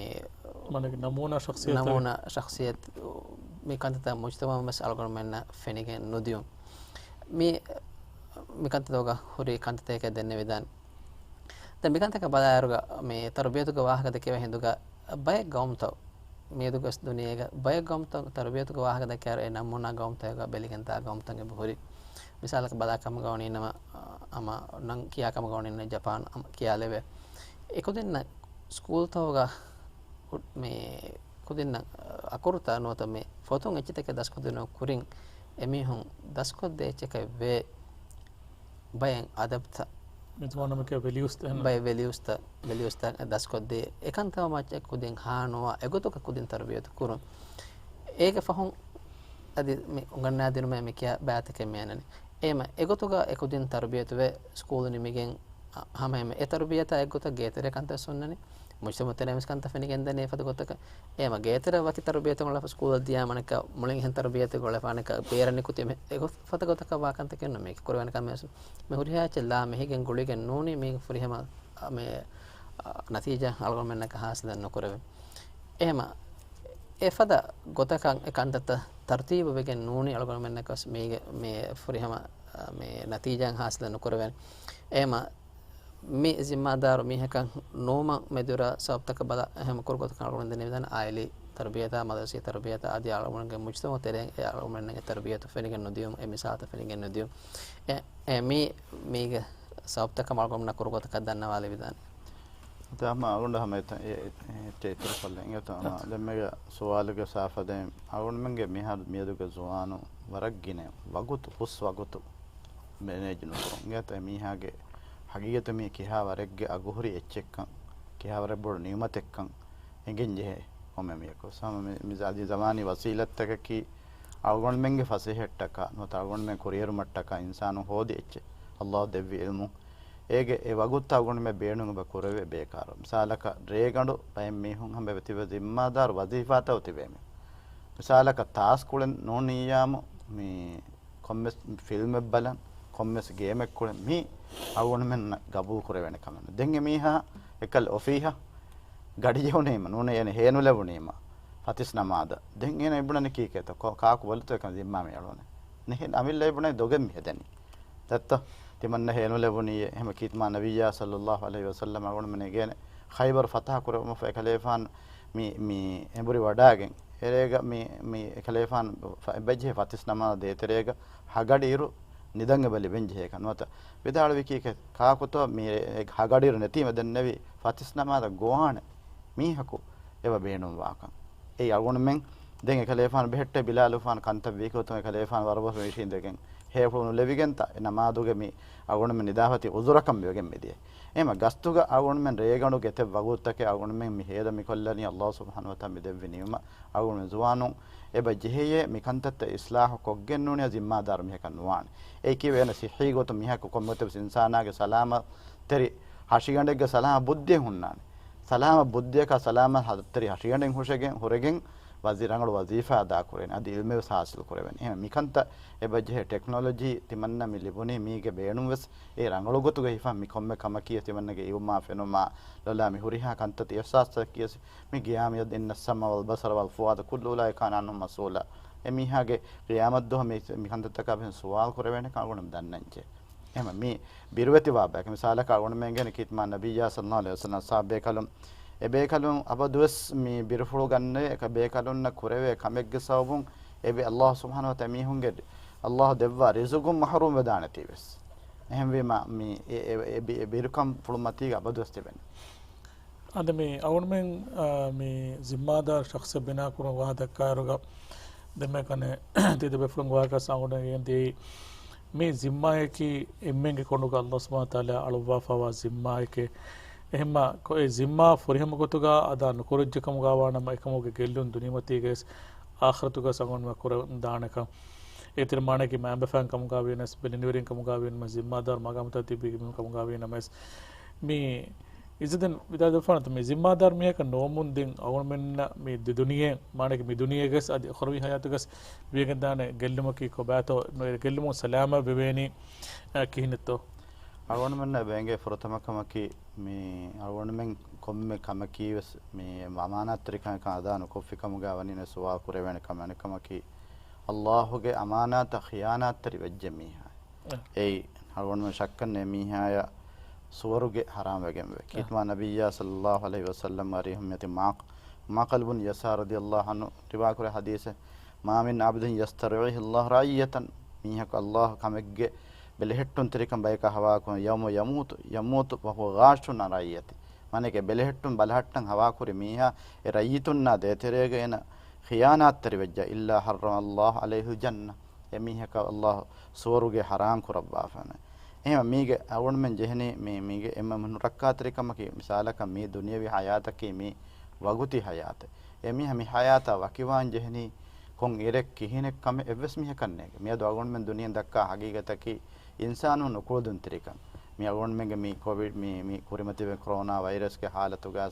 ނަމޫނާ ޝަޚްސިއްޔަތު، ނަމޫނާ ޝަޚްސިއްޔަތު، މި ކަންތައްތައް މުޖްތަމަޢުން ވެސް އަޅުގަނޑުމެންނަށް ފެނިގެން ނުދިޔުން. މި، މި ކަންތައްތަކުގަ ހުރި ކަންތައްތަކެއް ދެންނެވިދާނެ. ދެން މިކަންތަކަށް ބަލާއިރުގަ، މި ތަރުބިޔަތުގެ ވާހަކަ ދެކެވޭ ހިނދުގަ ބައެއް ގައުމުތައް، މިއަދުގެ ދުނިޔޭގަ ބައެއް ގައުމުތައް ތަރުބިޔަތުގެ ވާހަކަ ދެކެއިރު އެ ނަމޫނާ ގައުމުތަކަށް ބެލިގެން ދާ ގައުމުތައް އެބަހުރި. މިސާލަކަށް ބަލާ ކަމުގަ ވަނީނަމަ، އަ، ހަމަ ނަން ކިޔާ ކަމުގަ ވަނީނަމަ ޖަޕާން ހަމަ ކިޔާލެވޭ. އެކުދިންނަށް ސްކޫލްތަކުގަ ހު-، މި ކުދިންނަށް އަކުރުތައް ނުވަތަ މި ފޮތުން އެއްޗިތަކެއް ދަސްކޮށްދިނުމަށް ކުރިން އެމީހުން ދަސްކޮށްދޭ އެއްޗަކަށް ވޭ ބައެއް އަދަބުތައް، މި ޒުވާނުން ކިޔާ ވެލިއުސްތައް އެހެން. ބައެއް ވެލިއުސްތައް، ވެލިއުސްތައް ދަސްކޮށްދޭ. އެކަންތައް މައްޗަށް ކުދިން ހާނުވާ އެގޮތަކަށް ކުދިން ތަރުބިޔަތު ކުރުން. އޭގެ ފަހުން އަދި މި އުނގަންނާދިނުމޭ މި ކިޔާ ބައިތަކެއް މި އަންނަނީ. އެހެމަ އެގޮތުގަ އެކުދިން ތަރުބިޔަތުވެ ސްކޫލު ނިމިގެން، އަ، ހަމަ އެހެމަ އެ ތަރުބިޔަތާ އެއްގޮތަށް ގޭތެރޭ ކަންތައް އޮންނަނީ. މުޖްތަމަޢު ތެރެއިން ވެސް ކަންތައް ފެނިގެންދަނީ އެފަދަ ގޮތަކަށް. އެހެމަ ގޭތެރެ ވަކި ތަރުބިޔަތެއް އުޅެފަ ސްކޫލަށް ދިޔާމަ އަނެއްކާ މުޅިން އެހެން ތަރުބިޔަތެއް އުޅެފަ އަނެއްކާ ބޭރަށް ނިކުތީމަ އެގޮތަށް އެފަދަ ގޮތަކަށް ވާ ކަންތަކެއް ނޫން. މީކީ ކުރެވޭނެ ކަމެއް ވެސް މި ހުރިހާ އެއްޗެއް ލާމެހިގެން ގުޅިގެން ނޫނީ މީގެ ފުރިހަމަ، އަ، މި، އަ، ނަތީޖާ އަޅުގަނޑުމެންނަކަށް ހާސިލެއް ނުކުރެވޭ. އެހެމަ އެފަދަ ގޮތަކަށް އެ ކަންތައްތައް ތަރުތީބު ވެގެން ނޫނީ އަޅުގަނޑުމެންނަކަށް މީގެ މި ފުރިހަމަ، އަ، މި ނަތީޖާ ހާސިލެއް ނުކުރެވޭނެ. އެހެމަ މި ޒިންމާދާރު މީހަކަށް ނުވުމަށް މެދުވެރި ސަބަބުތަކަށް ބަލާ އެހެން ކުރު ގޮތަކަށް އަޅުގަނޑު ދެނެވިދާނެ އާއިލީ ތަރުބިޔަތާ، މަދަރަސީ ތަރުބިޔަތާ އަދި އަޅުގަނޑުގެ މުޖްތަމަޢު ތެރެއިން އެ އަޅުގަނޑުމެންނަށް އެ ތަރުބިޔަތު ފެނިގެން ނުދިޔުން، އެ މިސާލުތައް ފެނިގެން ނުދިޔުން. އެ، އެ މީ، މީގެ ސަބަބުތަކަށް އަޅުގަނޑުމެންނަށް ކުރު ގޮތަކަށް ދަންނަވާލެވިދާނެ. ތާ ހަމަ އަޅުގަނޑު ހަމަ އެތަ-، އެ-، އެ-، އެއްޗެއް އިތުރުކޮށްލަން. އިނގޭތޯ ހަމަ އެތަ. ދެންމެގެ ސުވާލުގެ ސާފަދޭން އަޅުގަނޑުމެންގެ މިހާރު މިއަދުގެ ޒުވާނުން ވަރަށް ގިނަ ވަގުތު، ހުސް ވަގުތު މެނޭޖް ނުކުރުން. އިނގޭތޯ މީހާގެ ހަގީގަތު މީ ކިހާ ވަރެއްގެ އަގުހުރި އެއްޗެއްކަން، ކިހާ ވަރެއް ބޮޑު ނިޢުމަތެއްކަން އެނގެން ޖެހޭ ކޮންމެ މީހަކު. ސަމަ މި-، މި-، އަދި ޒަމާނީ ވަސީލަތްތަކަކީ އަޅުގަނޑުމެންގެ ފަސޭހައަށްޓަކާ ނުވަތަ އަޅުގަނޑުމެން ކުރިއެރުމަށްޓަކާ އިންސާނުން ހޯދި އެއްޗެއް. އައްލާހު ދެއްވި ޢިލްމު އޭގެ އެ ވަގުތު އަޅުގަނޑުމެން ބޭނުން އެބަ ކުރެވޭ ބޭކާރު. މިސާލަކަށް ރޭގަނޑު ބައެއް މީހުން ހަމަ އެބަ ތިބެ ޒިންމާދާރު ވަޒީފާތައް ތިބޭ މީހުން. މިސާލަކަށް ތާސް ކުޅެން ނޫނިއްޔާމު މި ކޮންމެސް ފިލްމެއް ބަލަން، ކޮންމެސް ގޭމެއް ކުޅެން މީ އަޅުގަނޑުމެންނަށް ގަބޫލު ކުރެވޭނެ ކަމެއް ނޫން. ދެން އެ މީހާ އެކަލް އޮފީހަށް ގަޑި ޖެހުނީމަ ނޫނޭ އޭނަ ހޭނުލެވުނީމަ ފަތިސް ނަމާދަށް. ދެން އޭނަ އެބުނަނީ ކީކޭތޯ؟ ކާ-، ކާކު ބޮލުތޯ އެކަން ޒިންމާ މި އެޅުނީ؟ ނެހެން އަމިއްލަ އެބުނަނީ ދޮގެއް މި ހެދެނީ. ދެއްތޯ؟ ތިމަންނަ ހޭނުލެވުނީ އެ ހަމަ ކީތުމާ ނަބިއްޔާ ޞައްލައްލާހު ޢަލައިހި ވަސައްލަމަ އަޅުގަނޑުމެން އެނގޭނެ ޚައިބަރު ފަތަޙަ ކުރެވުމަށްފަހު އެކަލޭފާން މި، މި އެނބުރި ވަޑާގެން އެރޭގަ މި، މި އެކަލޭފާން ފަ-، އެބަޖެހޭ ފަތިސް ނަމާދަށް ދޭތެރޭގަ ހަގަޑިއިރު ނިދަން އެބަ ލިބެން ޖެހޭކަން ނުވަތަ ވިދާޅުވި ކީކޭ ކާކުތޯ މި ރޭ-، އެ ހަގަޑިއިރު ނެތީމަ ދެންނެވި ފަތިސް ނަމާދަށް ގޮވާނެ މީހަކު އެބަ ބޭނުންވާކަން. އެއީ އަޅުގަނޑުމެން ދެން އެކަލޭފާނު ބެހެއްޓޭ ބިލާލުފާނު ކަންތައް ވީކޮށް އެކަލޭފާނު ވަރަށް ވަރަށް ވިށީނދެގެން ހޭފުޅު ނުލެވިގެންތަ އެ ނަމާދުގެ މި އަޅުގަނޑުމެން ނިދާފަތި އުޒުރަކަށް މިވެގެން މިދިޔަ. އެހެމަ ގަސްތުގަ އަޅުގަނޑުމެން ރޭގަނޑު ގެތެއް ވަގުތުތަކެއް އަޅުގަނޑުމެން މި ހޭދަ މިކޮށްލަނީ އައްލާހު ސުބްޙާނަހު ވަތަޢާލާ މި ދެއްވި ނިޢުމަތް. އަޅުގަނޑުމެން ޒުވާނުން އެބަ ޖެހެޔޭ މި ކަންތައްތައް އިޞްލާޙު ކޮށްގެން ނޫނީ ޒިންމާދާރު މީހަކަށް ނުވާނެ. އެއީ ކީއްވެ އޭނަ ޞިއްޙީ ގޮތުން މީހަކު ކޮންމެވެސް އިންސާނާގެ ސަލާމަތްތެރި ހަށިގަނޑެއްގެ ސަލާމަތް ބުއްދިއެއް ހުންނާނެ. ސަލާމަތް ބުއްދިއަކާ ސަލާމަތް ހަ-، ތެރި ހަށިގަނޑެއް ހުށަގެން ހުރެގެން ވަޒީ-، ރަނގަޅު ވަޒީފާ އަދާކުރޭނެ. އަދި ޢިލްމެއް ވެސް ޙާޞިލު ކުރެވޭނެ. އެހެން މިކަންތައް އެބަ ޖެހޭ ޓެކްނޮލޮޖީ ތިމަންނަ މި ލިބުނީ މީގެ ބޭނުން ވެސް އެ ރަނގަޅު ގޮތުގަ ހިފަން މި ކޮންމެ ކަމަކީ ތިމަންނަގެ އިވުމާ ފެނުމާ ލޮލާ މި ހުރިހާ ކަންތައް އިޙްސާސްތަކަކީ މި ޤިޔާމަތް އިންނަ އައްސަމްޢަ ވަލް ބަޞަރަ ވަލް ފުއާދަ ކުއްލު އުލާއިކަ ކާނަ ޢަންހު މަސްއޫލާ. އެ މީހާގެ ޤިޔާމަތް ދުވަހު މި، މި ކަންތައްތަކާ ބެހޭ ސުވާލު ކުރެވޭނެކަން އަޅުގަނޑު ދަންނަންޖެ. އެހެން މި ބިރުވެތިވާ ބަޔަކަށް މިސާލަކަށް އަޅުގަނޑުމެން ގެން ކީތުމާ ނަބިއްޔާ ޞައްލަﷲު ޢަލައިހި ވަސައްލަމް ޞަޙާބީކަލުން އެބޭކަލުން އަބަދުވެސް މި ބިރުފުޅު ގަންނައޭ، އެކަ ބޭކަލުންނަށް ކުރެވޭ ކަމެއްގެ ސަބަބުން އެބި އައްލާހު ސުބްޙާނަހު ވަތަޢާލާ މީހުންގެ އައްލާހު ދެއްވާ ރިޒުގުން މަޙްރޫމް ވެދާނެތީވެސް. އެހެންވީމަ، މި އެ، އެ، އެ ބި-، އެ ބިރުކަން ފުޅު މަތީގަ އަބަދުވެސް ތިބެނީ. އަދި މި އަޅުގަނޑުމެން، އާ، މި ޒިންމާދާރު ޝަޚްޞެއް ބިނާކުރުން ވާހަކަ ދައްކާއިރުގަ ދެންމެ ކަނެ ތި ދެބޭފުޅުން ވާހަކަ ސާގުނޑަ ގެންދިޔައީ މި ޒިންމާއަކީ އެންމެންގެ ކޮނޑުގަ އައްލާހު ސުބްޙާނަހު ވަތަޢާލާ އަޅުއްވާފައިވާ ޒިންމާއެކޭ. އެހެންމަ ކޮ-، އެ ޒިންމާ ފުރިހަމަ ގޮތުގަ އަދާ ނުކުރެއްޖެ ކަމުގަ ވާނަމަ، އެކަމުގެ ގެއްލުން ދުނިޔެމަތީގަވެސް އާޚިރަތުގަ އަޅުގަނޑުމެން ކުރަން ދާނެކަން. އޭތިރ މާނައަކީ މައިންބަފައިން ކަމުގަ ވީނަސް، ބެލެނިވެރިން ކަމުގަ ވީނަމަ، ޒިންމާދާރު މަގާމުތައް ތިބި މީހުން ކަމުގަ ވީނަމަވެސް، މި އިޒަދެން ވިދާލުވެފާނަތަ މި ޒިންމާދާރު މީހަކަށް ނުވަމުން ދެން އަޅުގަނޑުމެންނަށް މި ދި ދުނިޔެ، މާނައަކީ މި ދުނިޔޭގަސް އަދި އުޚްރަވީ ހަޔާތުގަސް ވިޔަގެންދާނެ ގެއްލުމަކީ ކޮބާތޯ؟ މި ގެއްލުމުން ސަލާމަތް ވެވޭނީ، އަ، ކިހިނެއްތޯ؟ އަޅުގަނޑުމެންނަށް ބޭނގޭ ފުރަތަމަ ކަމަކީ، މި އަޅުގަނޑުމެން ކޮންމެ ކަމަކީވެސް މި އަމާނާތްތެރިކަމަކަށް އަދާ ނުކޮށްފި ކަމުގަ ވަނީ ސުވާލު ކުރެވޭނެ ކަމެއް. އަނެއް ކަމަކީ، އައްލާހުގެ އަމާނާތަށް ޚިޔާނާތްތެރި ވެއްޖެ މީހާ. އެ. އެއީ، އަޅުގަނޑުމެން ޝައްކަށް ނެތް މީހާޔަށް ސުވަރުގެ ޙަރާމް ވެގެންވޭ. އަ. ކީރިތި މާތް ނަބިއްޔާ ޞައްލައްލާހު ޢަލައިހި ވަސައްލަމް އަރިހުން މިއޮތީ މާ-، މާޤިލް ބުން ޔަސާރު ރަޟިޔައްލާހު ޢަންހު ރިވާ ކުރެ ޙަދީޘެއް، "ما من عبد يسترعيه الله رعية." މީހަކު އައްލާހު ކަމެއްގެ ބެލެހެއްޓުންތެރިކަން ބަޔަކަށް ހަވާލުކުރުން، "يوم يموت، يموت وهو غاش عن رعيته." މާނައަކީ ބެލެހެއްޓުން ބަލަހައްޓަން ހަވާލުކުރި މީހާ އެ ރައްޔިތުންނާ ދޭތެރޭގަ އޭނަ ޚިޔާނާތްތެރި ވެއްޖެ، "إلا حرم الله عليه الجنة." އެ މީހަކަށް އައްލާހު ސުވަރުގެ ޙަރާމް ކުރައްވާފަނެ. އެހެން މީގެ އަޅުގަނޑުމެން ޖެހެނީ މީ-، މީގެ އެންމެ މުހިންމު ރައްކާތެރިކަމަކީ، މިސާލަކަށް މީ ދުނިޔަވީ ޙަޔާތަކީ މީ ވަގުތީ ޙަޔާތެއް. އެ މީހާ މި ޙަޔާތާ ވަކިވާން ޖެހެނީ ކޮން އިރެއް ކިހިނެއް ކަމެއް އެއްވެސް މީހަކަށް ނޭނގެ. މިއަދު އަޅުގަނޑުމެން ދުނިޔެއިން ދައްކާ ޙަޤީޤަތަކީ އިންސާނުން ނުކުޅެދުންތެރިކަން. މި އަޅުގަނޑުމެންގެ މި ކޮވިޑް، މި، މި ކުރިމަތިވެ ކޮރޯނާ ވައިރަސްގެ ޙާލަތުގަ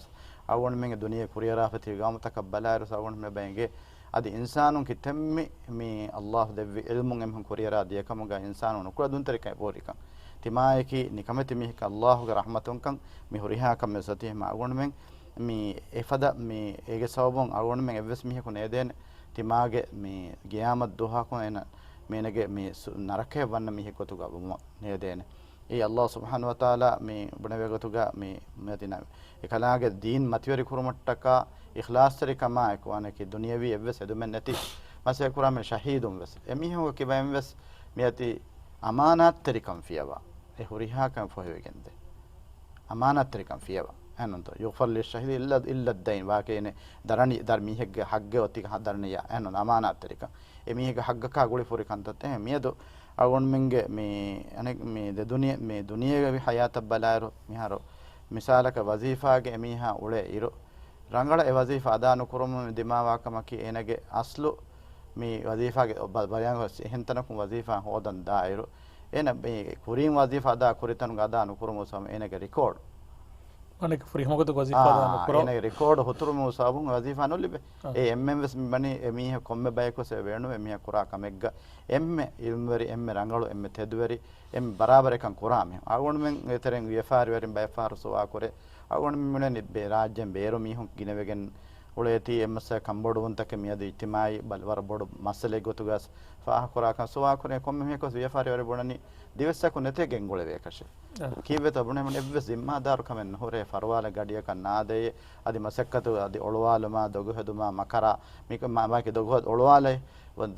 އަޅުގަނޑުމެންގެ ދުނިޔެ ކުރިއަރާފަ ތިބި ގައުމުތަކަށް ބަލާއިރު އަޅުގަނޑުމެން ބޭނގޭ އަދި އިންސާނުން ކިތަންމެ މި އައްލާހު ދެއްވި ޢިލްމުން އެމީހުން ކުރިއަރާ ދިޔަކަމުގަ އިންސާނުން ނުކުޅެދުންތެރިކަން އެބަހުރިކަން. ތިމާޔަކީ ނިކަމެތި މީހަކަށް އައްލާހުގެ ރަޙްމަތުންކަން މި ހުރިހާ ކަމެއް ސަތިހަމަ އަޅުގަނޑުމެން މި އެފަދަ މި އޭގެ ސަބަބުން އަޅުގަނޑުމެން އެއްވެސް މީހަކު ނޭދޭނެ ތިމާގެ މި ޤިޔާމަތް ދުވަހަކު އޭނަ މީނަގެ މި ސު-، ނަރަކަޔަށް ވަންނަ މީހެއް ގޮތުގަ ވުމަށް ނޭދޭނެ. އެއީ އައްލާހު ސުބްޙާނަހު ވަތަޢާލާ މި ބުނެވޭ ގޮތުގަ މި، މިއޮތީ އެކަލާނގެ ދީން މަތިވެރި ކުރުމަށްޓަކާ އިޚްލާޞްތެރިކަމާއެކު އަނެކީ ދުނިޔަވީ އެއްވެސް އެދުމެއް ނެތި މަސައްކަތް ކުރާ މި ޝަހީދުން ވެސް އެމީހުންގެ ކިބައިން ވެސް މިއޮތީ އަމާނާތްތެރިކަން ފިޔަވާ. އެ ހުރިހާ ކަމެއް ފޮހެވިގެންދޭ. އަމާނާތްތެރިކަން ފިޔަވާ. އެހެންނުންތޯ؟ يغفر للشهيد إلا، إلا الدين. ވާކޭނެ ދަރަނި، ދަރ މީހެއްގެ ޙައްޤެއް އޮތީ ދަރަނިޔާ. އެހެންނުން އަމާނާތްތެރިކަން. އެ މީހެއްގެ ޙައްޤަކާ ގުޅި ފުރި ކަންތައް. އެހެން މިއަދު އަޅުގަނޑުމެންގެ މި، އަނެއް މި ދެ ދުނިޔެ، މި ދުނިޔޭގެ ހަޔާތަށް ބަލާއިރު މިހާރު މިސާލަކަށް ވަޒީފާގެ އެމީހާ އުޅޭ އިރު، ރަނގަޅަށް އެ ވަޒީފާ އަދާ ނުކުރުމުން ދިމާވާ ކަމަކީ އޭނަގެ އަސްލު މި ވަޒީފާގެ ބަ-، ބަޔާން އެހެން ތަނަކުން ވަޒީފާ ހޯދަން ދާއިރު، އޭނަ މި ކުރީން ވަޒީފާ އަދާ ކުރި ތަނުގަ އަދާ ނުކުރުމުގެ ސަބަބުން އޭނަގެ ރެކޯޑް. އަނެކަ ފުރިހަމަ ގޮތަށް ވަޒީފާ އަދާ އާ، ނުކުރާ. އޭނަގެ ރެކޯޑް ހުތުރުމުގެ ސަބަބުން ވަޒީފާ ނުލިބޭ. އާ. އެ އެންމެން ވެސް މި ވަނީ އެ މީހަކު ކޮންމެ ބަޔަކު ވެސް އެ ބޭނުމޭ މީހަކު ކުރާ ކަމެއްގަ އެންމެ ޢިލްމުވެރި، އެންމެ ރަނގަޅު، އެންމެ ތެދުވެރި، އެންމެ ބަރާބަރަކަން ކުރާ މީހުން. އަޅުގަނޑުމެން އެތެރެއިން ވިޔަފާރިވެރިން ބައެއް ފަހަރު ސުވާލު ކުރޭ. އަޅުގަނޑުމެން މި ބޭ-، ރާއްޖޭން ބޭރު މީހުން ގިނަވެގެން އުޅޭތީ އެއްމަސް ކަންބޮޑުވުންތަކެއް މިއަދު އިޖްތިމާޢީ ބަލަ-، ވަރަށް ބޮޑު މައްސަލައެއް ގޮތުގަ ފާހަގަކުރާކަން ސުވާލު ކުރޭ. ކޮންމެ މީހަކު ވެސް ވިޔަފާރިވެރި ބުނަނީ ދިވެއްސަކު ނެތޭ ގެންގުޅެވޭކަށެއް. އަ. ކީއްވެތޯ ބުނެމުން އެއްވެސް ޒިންމާދާރު ކަމެއް ނުހުރޭ، ފަރުވާލެއް ގަޑިއަކަށް ނާދޭ، އަދި މަސައްކަތު އަދި އޮޅުވާލުމާ، ދޮގު ހެދުމާ، މަކަރާ، މި-، މަ-، މާކި ދޮގު އޮޅުވާލައި،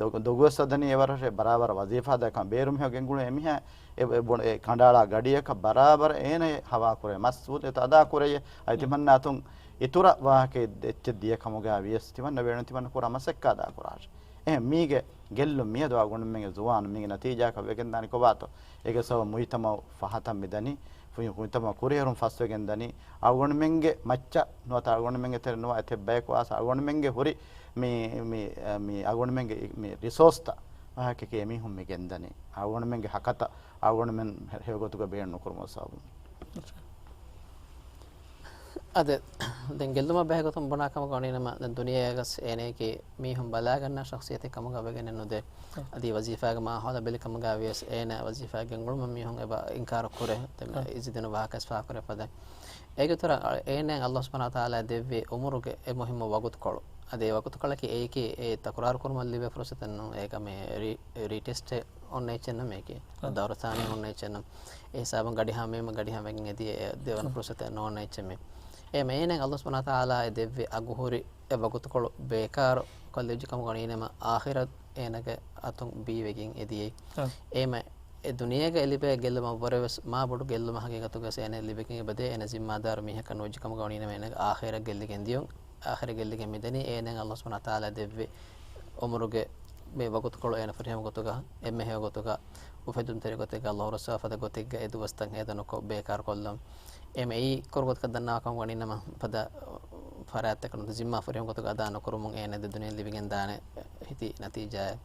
ދޮގު-، ދޮގުވެސް ހަދަނީ އެވަރަށޭ، ބަރާބަރަށް ވަޒީފާ ދައްކަން ބޭރު މީހަކު ގެންގުޅޭ އެމީހާ އެ، އެ ބުނ-، އެ ކަނޑައަޅާ ގަޑިއަކަށް ބަރާބަރަށް އޭނަ ހަވާކުރޭ، މަސްއޫލިއްޔަތު އަދާކުރޭ، އަދި އަ. ތިމަންނާތުން އިތުރަށް ވާހަކަ އެއްޗެއް ދިޔަ ކަމުގަ ވިޔަސް ތިމަންނަ ބޭނުން ތިމަންނަ ކުރާ މަސައްކަތް އަދާކުރާށޭ. އެހެން މީގެ ގެއްލުން މިއަދު އަޅުގަނޑުމެންގެ ޒުވާނުން މީގެ ނަތީޖާއަކަށް ވެގެންދާނީ ކޮބާތޯ؟ އޭގެ ސަބަބުން މުޖްތަމަޢު ފަހަތަށް މިދަނީ، ފު-، މުޖްތަމަޢު ކުރިއެރުން ފަސްވެގެން ދަނީ. އަޅުގަނޑުމެންގެ މައްޗަށް ނުވަތަ އަޅުގަނޑުމެންގެ ތެރެ ނުވަ އެތައް ބަޔަކު އައިސް އަޅުގަނޑުމެންގެ ހުރި މި، މި، މި އަޅުގަނޑުމެންގެ މި ރިސޯސްތައް ވާހަކައެކޭ އެމީހުން މި ގެންދަނީ. އަޅުގަނޑުމެންގެ ހަކަތަ އަޅުގަނޑުމެން ހެޔޮގޮތުގަ ބޭނުން ނުކުރުމުގެ ސަބަބުން. އަދި ދެން ގެއްލުމަށް ބެހޭ ގޮތުން ބުނާ ކަމަކަށް ވަނީނަމަ، ދެން ދުނިޔޭގަސް އޭނައަކީ މީހުން ބަލާގަންނަ ޝަޚްޞިއްޔަތެއް ކަމުގަ ވެގެނެއް ނުދޭ. އަ. އަދި ވަޒީފާގެ މާހައުލަށް ބެލި ކަމުގަ ވިޔަސް އޭނަ ވަޒީފާ ގެންގުޅުމަށް މީހުން އެބަ އިންކާރު ކުރޭ. ދެން އަ. އިޒުދީނު ވާހަކަ ފާހަގަކުރެ ފަދަ. އޭގެ ތުރަށް އޭނައަށް އައްލާހު ސުބްޙާނަހު ވަތަޢާލާ ދެއްވި އުމުރުގެ އެއް މުހިއްމު ވަގުތުކޮޅު. އަދި އެ ވަގުތުކޮޅަކީ އެއީކީ އެ ތަކުރާރު ކުރުމަށް ލިބޭ ފުރުސަތެއް ނޫން. އޭގަ މި ރީ-، ރީޓެސްޓެއް އޮންނަ އެއްޗެއް ނޫން މީކީ. އަ. ދައުރު ސާނީ އޮންނަ އެއްޗެއް ނޫން. އެ ހިސާބުން ގަޑި ހާމަވީމަ ގަޑި ހާމަވެގެން އެދިޔަ އެ ދެވަނަ އަ. ފުރުސަތެއް ނޯންނަ އެއްޗެއް މީ. އެމެ އޭނަ އަﷲ ސުބްޙާނަހޫ ވަތަޢާލާ އެ ދެއްވި އަގުހުރި އެ ވަގުތުކޮޅު ބޭކާރު ކޮށްލިއްޖެ ކަމުގަ ވަނީނަމަ، އާޚިރަތް އޭނަގެ އަތުން ބީވެގެން އެދިޔައީ. އެމެ އެ ދުނިޔޭގައި ލިބޭ ގެއްލުމަށްވުރެވެސް މާ ބޮޑު ގެއްލުމަށް ހަގީގަތުގަ އޭނަ ލިބިގެން އެބަދޭ. އޭނަ ޒިންމާދާރު މީހަކަށް ނުވެއްޖެ ކަމުގަ ވަނީނަމަ، އޭނަގެ އާޚިރަތް ގެއްލިގެން ދިޔުން، އާޚިރަތް ގެއްލިގެން މިދަނީ އޭނައަށް އަﷲ ސުބްޙާނަހޫ ވަތަޢާލާ ދެއްވި އުމުރުގެ މި ވަގުތުކޮޅު އޭނަ ފުރިހަމަ ގޮތުގަ، އެންމެ ހެޔޮ ގޮތުގަ، އުފެދުންތެރި ގޮތެއްގަ، އަﷲ ރުއްސަވާ ފަދަ ގޮތެއްގަ އެ ދުވަސްތައް ހޭދަ ނުކޮށް ބޭކާރު ކޮށްލުން. އެމެ އެއީ ކޮރު ގޮތަކަށް ދަންނަވާކަމުގަ ވަނީނަމަ، ފަދަ ފަރާތްތަކަށް ނުވަތަ ޒިންމާ ފުރިހަމަ ގޮތުގަ އަދާ ނުކުރުމުން އޭނަ ދެ ދުނިޔެ ލިބިގެން ދާނެ ހިތި ނަތީޖާއެއް.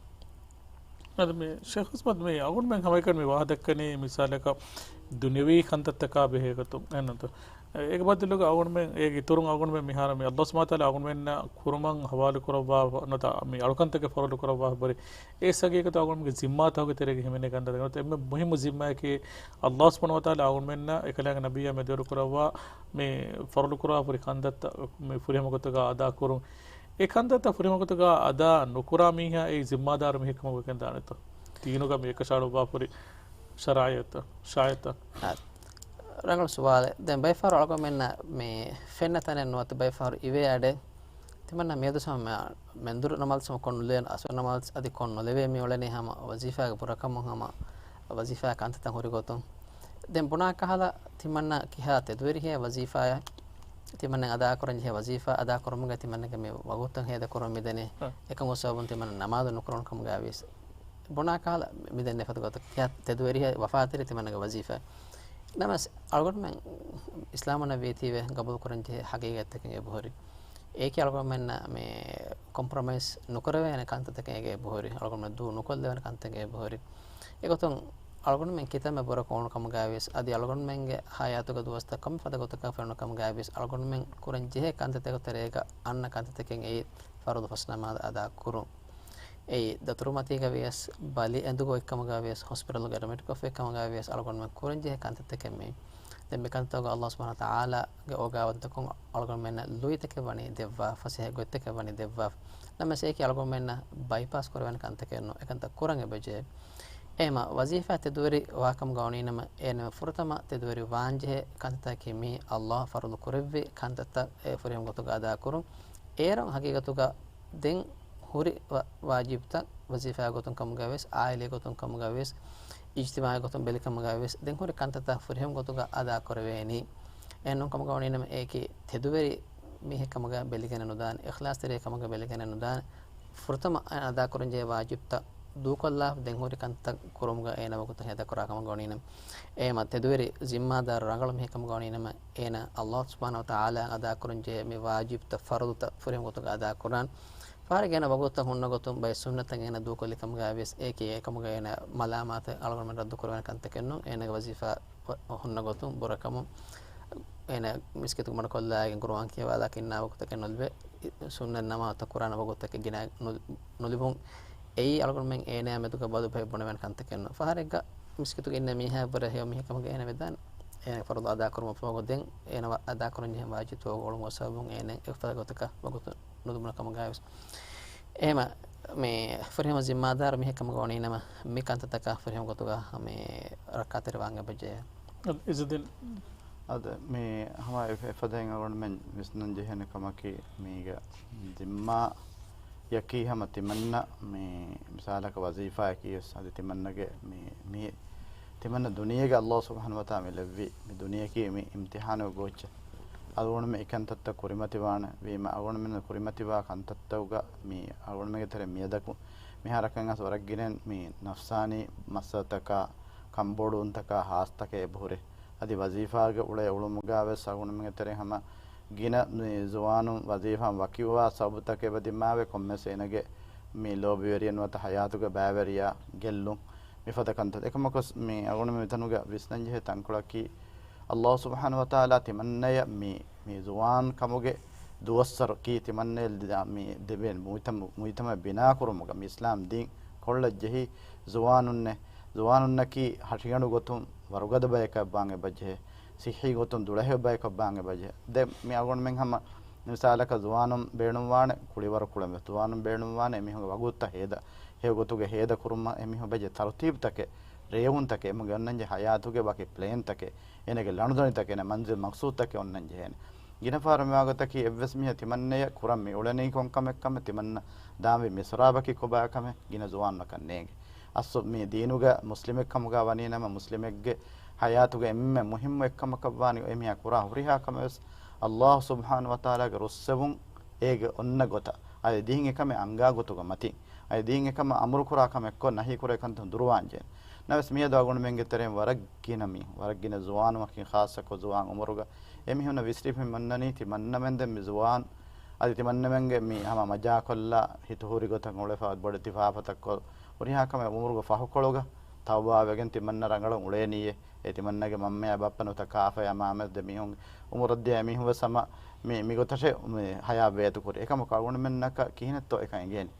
އަދި މި ޝޭޚް އަޙްމަދު، މި އަޅުގަނޑުމެން ހަމައެކަނި މި ވާހަކަ ދައްކަނީ މިސާލަކަށް ދުނިޔަވީ ކަންތައްތަކާ ބެހޭ ގޮތުން. އެހެންނުތަ؟ އޭގެ ބަދަލުގަ އަޅުގަނޑުމެން އޭގެ އިތުރުން އަޅުގަނޑުމެން މިހާރު މި އަﷲ ސުބްޙާނަހޫ ވަތަޢާލާ އަޅުގަނޑުމެންނަށް ކުރުމަށް ހަވާލު ކުރައްވާ ނުވަތަ މި އަޅުކަންތަކެއް ފަރުޟު ކުރައްވާ ބަރި. އެ ހަގީގަތު އަޅުގަނޑުމެންގެ ޒިންމާތަކުގެ ތެރޭގަ ހިމެނޭ ކަންތައް. އެގޮތަށް އެންމެ މުހިއްމު ޒިންމާއަކީ އަﷲ ސުބްޙާނަހޫ ވަތަޢާލާ އަޅުގަނޑުމެންނަށް އެކަލާނގެ ނަބިއްޔާ މެދުވެރި ކުރައްވާ މި ފަރުޟު ކުރާ ހުރި ކަންތައްތައް މި ފުރިހަމަ ގޮތުގަ އަދާ ކުރުން. އެ ކަންތައްތައް ފުރިހަމަ ގޮތުގަ އަދާ ނުކުރާ މީހާ އެއީ ޒިންމާދާރު މީހެއް ކަމަށް ވެގެން ދާނެތޯ؟ ދީނުގަ މި އެކަށައަޅުއްވާފަ ހުރި ޝަރާއިތަށް، ޝަރާއިތަށް. އާ، ރަނގަޅު ސުވާލެއް. ދެން ބައެއް ފަހަރު އަޅުގަނޑުމެންނަށް މި ފެންނަ ތަނެއް ނުވަތަ ބައެއް ފަހަރު އިވޭ އަޑެއް ތިމަންނަ މިއަދު ހަމަ މެންދުރު ނަމާދު ހަމަ ކޮށް ނުލޭ، އަސުރު ނަމާދު އަދި ކޮށް ނުލެވޭ މި އުޅެނީ ހަމަ ވަޒީފާގެ ބުރަކަމުން ހަމަ ވަޒީފާ ކަންތައްތައް ހުރި ގޮތުން. ދެން ބުނާ ކަހަލަ ތިމަންނަ ކިހާ ތެދުވެރިހޭ ވަޒީފާއެއް ތިމަންނަ އަދާކުރަން ޖެހޭ ވަޒީފާ އަދާކުރުމުގަ ތިމަންނަގެ މި ވަގުތު ހޭދަކުރުން މިދެނީ. އަ. އެކަމުގެ ސަބަބުން ތިމަންނަ ނަމާދު ނުކުރަން ކަމުގައިވިޔަސް ބުނާ ކަހަލަ މިދެންނެ ފަދަ ގޮތަށް ކިހާ ތެދުވެރިހޭ ވަފާތެރި ތިމަންނަގެ ވަޒީފާ. ނަމަވެސް އަޅުގަނޑުމެން އިސްލާމުންނަށް ވީތީވެ ގަބޫލުކުރަން ޖެހޭ ހަގީގަތްތަކެއް އެބަހުރި. އޭކި އަޅުގަނޑުމެންނަށް މި ކޮމްޕްރޮމައިޒް ނުކުރެވޭނެ ކަންތައްތަކެއް އޭގަ އެބަހުރި. އަޅުގަނޑުމެން ދޫ ނުކޮށްލެވޭނެ ކަންތައް އެބަހުރި. އެގޮތުން އަޅުގަނޑުމެން ކިތަންމެ ބުރަކޮށް އުޅުނު ކަމުގައިވިޔަސް، އަދި އަޅުގަނޑުމެންގެ ހަޔާތުގެ ދުވަސްތައް ކޮންމެ ފަދަ ގޮތަކަށް ފެނުނު ކަމުގައިވިޔަސް، އަޅުގަނޑުމެން ކުރަން ޖެހޭ ކަންތައްތަކުގެ ތެރޭގަ އަންނަ ކަންތައްތަކެއް އެއީ ފަރުޟު ފަސް ނަމާދު އަދާ ކުރުން. އެއީ ދަތުރުމަތީގަ ވިޔަސް، ބަލި އެނދުގަ އޮތްކަމުގަ ވިޔަސް، ހޮސްޕިޓަލުގަ އެޑްމިޓް ކޮށްފައި ކަމުގަ ވިޔަސް، އަޅުގަނޑުމެން ކުރަން ޖެހޭ ކަންތައްތަކެއް މީ. ދެން މި ކަންތަކުގަ އަﷲ ސުބްޙާނަހޫ ވަތަޢާލާގެ އޯގާވަންތަކުން އަޅުގަނޑުމެންނަށް ލުއިތަކެއް ވަނީ ދެއްވާ، ފަސޭހަ ގޮތްތަކެއް ވަނީ ދެއްވާ. ނަމަވެސް އޭކި އަޅުގަނޑުމެންނަށް ބައިޕާސް ކުރެވޭނެ ކަންތަކެއް ނޫން. އެކަންތައް ކުރަން އެބަޖެހޭ. އެހެމަ ވަޒީފާ ތެދުވެރި ވާކަމުގަ ވަނީނަމަ، އޭނަ ފުރަތަމަ ތެދުވެރި ވާންޖެހޭ ކަންތަކަކީ މީ އަﷲ ފަރުޟު ކުރެއްވި ކަންތައްތައް އެ ފުރިހަމަ ގޮތުގަ އަދާ ކުރުން. އޭރުން ހަގީގަތުގަ ދެން ހުރި ވަ-، ވާޖިބްތައް ވަޒީފާ ގޮތުން ކަމުގަ ވިޔަސް، އާއިލީ ގޮތުން ކަމުގަ ވިޔަސް، އިޖްތިމާޢީ ގޮތުން ބެލި ކަމުގަ ވިޔަސް، ދެން ހުރި ކަންތައްތައް ފުރިހަމަ ގޮތުގަ އަދާ ކުރެވޭނީ. އެހެން ނޫން ކަމުގަ ވަނީނަމަ އޭކި ތެދުވެރި މީހެއް ކަމުގަ ބެލިގެނެއް ނުދާނެ، އިޚްލާޞްތެރި ކަމުގަ ބެލިގެނެއް ނުދާނެ. ފުރަތަމަ އަދާކުރަންޖެހޭ ވާޖިބްތައް ދޫކޮށްލާ، ދެން ހުރި ކަންތައް ކުރުމުގަ އޭނަ ވަގުތު ހޭދަކުރާ ކަމަށް ގޮނީނަމަ، އޭމަ ތެދުވެރި ޒިންމާދާރު ރަނގަޅު މީހެއް ކަމަށް ގޮނީނަމަ، އޭނަ އަﷲ ސުބްޙާނަހޫ ވަތަޢާލާ އަދާކުރަންޖެހޭ މި ވާޖިބްތައް، ފަރުޟުތައް ފުރިހަމަ ގޮތުގަ އަދާކުރާން. ފަހަރެއްގަ އޭނަ ވަގުތުތައް ހުންނަ ގޮތުން ބައެއް ސުންނަތްތައް އޭނަ ދޫކޮށްލި ކަމުގައިވިޔަސް، އޭކި އެކަމުގަ އޭނަ މަލާމާތެއް އަޅުގަނޑުމެން ރައްދު ކުރެވޭނެ ކަންތަކެއް ނޫން. އޭނަގެ ވަޒީފާ ހުންނަ ގޮތުން ބުރަކަމުން އޭނަ މިސްކިތުގެ މަޑުކޮށްލާގެން ގުރުއާން ކިޔަވާލާ އިންނާ ވަގުތަކެއް ނުލިބޭ، ސުންނަތް ނަމާދުތައް ކުރާނެ ވަގުތުތަކެއް ގިނަ ނު-، ނުލިބުން. އެއީ އަޅުގަނޑުމެން އޭނައާ މެދުގަ ބަދު ބަހެއް ބުނެވޭނެ ކަންތަކެއް ނޫން. ފަހަރެއްގަ މިސްކިތުގަ އިންނަ މީހާ ވުރެ ހެޔޮ މީހެއް ކަމުގަ އޭނަ ވެދާނެ. އޭނަ ފަރުޟު އަދާކުރުމަށް ފަހުގަ ދެން އޭނަ ވަ-، އަދާކުރަންޖެހޭ ވާޖިބްތައް އޮޅުން އޮއްސަވަމުން އޭނަ އެފަދަ ގޮތަކަށް ވަގުތު ނުލިބުނު ކަމުގައިވެސް. އެހެމަ މި ފުރިހަމަ ޒިންމާދާރު މީހެއް ކަމުގަ ވަނީނަމަ، މި ކަންތައްތަކަށް ފުރިހަމަ ގޮތުގަ މި ރައްކާތެރިވާން އެބަޖެހޭ. އިޒުދީން. އަދަ މި ހަމަ އެ-، އެފަދައިން އަޅުގަނޑުމެން ވިސްނަން ޖެހޭނެ ކަމަކީ، މީގަ ޒިންމާއަކީ ހަމަ ތިމަންނަ މި މިސާލަކަށް ވަޒީފާއަކީ ވެސް އަދި ތިމަންނަގެ މި، މި ތިމަންނަ ދުނިޔޭގަ އަﷲ ސުބްޙާނަހޫ ވަތަޢާލާ މި ލެއްވި މި ދުނިޔެއަކީ މި އިމްތިޙާނުގެ ގޯއްޗެއް. އަޅުގަނޑުމެން އެކަންތައްތައް ކުރިމަތިވާނެ ވީމަ، އަޅުގަނޑުމެން ކުރިމަތިވާ ކަންތައްތަކުގަ މި އަޅުގަނޑުމެންގެ ތެރެ މިއަދަކު މިހާރަކަށް އަސް ވަރަށް ގިނައިން މި ނަފްސާނީ މައްސަލަތަކާ، ކަންބޮޑުވުންތަކާ ހާސްތަކެއް އެބަހުރޭ. އަދި ވަޒީފާގެ އުޅޭ އުޅުމުގަ ވެސް އަޅުގަނޑުމެންގެ ތެރެ ހަމަ ގިނަ ޒުވާނުން ވަޒީފާ ވަކިވާ ސަބަބުތަކެއް އެބަ ދިމާވެ، ކޮންމެސް އޭނަގެ މި ލޯބިވެރިޔަ ނުވަތަ ޙަޔާތުގެ ބައިވެރިޔާ ގެއްލުން މިފަދަ ކަންތައް. އެކަމަކުސް މި އަޅުގަނޑުމެން މިތަނުގަ ވިސްނަންޖެހޭ ތަންކޮޅަކީ، އަﷲ ސުބްޙާނަހޫ ވަތަޢާލާ ތިމަންނަޔަށް މި، މި ޒުވާން ކަމުގެ ދުވަސްވަރަކީ ތިމަންނަޔަށް ލިދާ މި ދެބޭން މުޖްތަމަ-، މުޖްތަމައެއް ބިނާކުރުމުގަ މި އިސްލާމް ދީން ކޮށްލަން ޖެހި ޒުވާނުންނެއް، ޒުވާނުންނަކީ ހަށިގަނޑު ގޮތުން ވަރުގަދަ ބަޔަކަށް ވާން އެބަޖެހޭ، ޞިއްޙީ ގޮތުން ދުޅަހެޔޮ ބަޔަކަށް ވާން އެބަޖެހޭ. ދެން މި އަޅުގަނޑުމެން ހަމަ މިސާލަކަށް ޒުވާނުން ބޭނުންވާނެ ކުޅިވަރު ކުޅެން ވެސް، ޒުވާނުން ބޭނުންވާނެ އެމީހުންގެ ވަގުތުތައް ހޭދަ، ހެޔޮ ގޮތުގެ ހޭދަ ކުރުމަށް އެމީހުން އެބަޖެހޭ ތަރުތީބުތަކެއް، ރޭވުންތަކެއް، އެމީހުންގެ އޮންނަންޖެހޭ ޙަޔާތުގެ ވަކި ޕްލޭންތަކެއް، އޭނަގެ ލަނޑުދަނޑިތަކެއް، އޭނަ މަންޒިލް މަޤްޞޫދުތަކެއް އޮންނަން ޖެހޭނެ. ގިނަ ފަހަރު މިވާގޮތަކީ އެއްވެސް މީހާ ތިމަންނަޔަށް ކުރަން މި އުޅެނީ ކޮން ކަމެއްކަމެއް، ތިމަންނަ ދާންވީ މިސްރާބަކީ ކޮބާކަމެއް ގިނަ ޒުވާނުންނަކަށް ނޭނގެ. އަސްލު މި ދީނުގަ މުސްލިމެއްކަމުގަ ވަނީނަމަ، މުސްލިމެއްގެ ޙަޔާތުގަ އެންމެ މުހިއްމު އެއްކަމަކަށްވާނީ އެމީހާ ކުރާ ހުރިހާ ކަމެއް ވެސް ﷲ ސުބްޙާނަހޫ ވަތަޢާލާގެ ރުއްސެވުން އޭގެ އޮންނަ ގޮތަށް، އަދި ދީން އެކަމެއް އަންގާ ގޮތުގަ މަތިން، އަދި ދީން އެކަމަށް އަމުރުކުރާ ކަމެއްކޮށް، ނަހީކުރޭ ކަންތައް ދުރުވާންޖެހޭ. ނަވެސް މިއަދު އަޅުގަނޑުމެންގެ ތެރެއިން ވަރަށް ގިނަ މީހުން، ވަރަށް ގިނަ ޒުވާނުން ވަކިން ޚާއްޞަކޮށް ޒުވާން އުމުރުގަ އެމީހުންނަށް ވިސްނިފައި މިއޮންނަނީ ތިމަންނަމެން ދެން މި ޒުވާން، އަދި ތިމަންނަމެންގެ މި ހަމަ މަޖާކޮށްލާ ހިތުހުރި ގޮތަށް އުޅެފަ ބޮޑެތި ފާފަތައްކޮށް ހުރިހާ ކަމެއް އުމުރުގަ ފަހުކޮޅުގަ ތައުބާވެގެން ތިމަންނަ ރަނގަޅަށް އުޅޭނީއޭ. އެ ތިމަންނަގެ މަންމަޔާ ބައްޕަ ނުވަތަ ކާފަޔާ މާމަޔަށް ދެ މީހުން އުމުރަށްދިޔަ އެމީހުން ވެސް ހަމަ މި، މިގޮތަށޭ މި ހަޔާތް ވޭތުކުރީ. އެކަމަކު އަޅުގަނޑުމެންނަކަށް ކިހިނެއްތޯ އެކަން އެނގޭނީ؟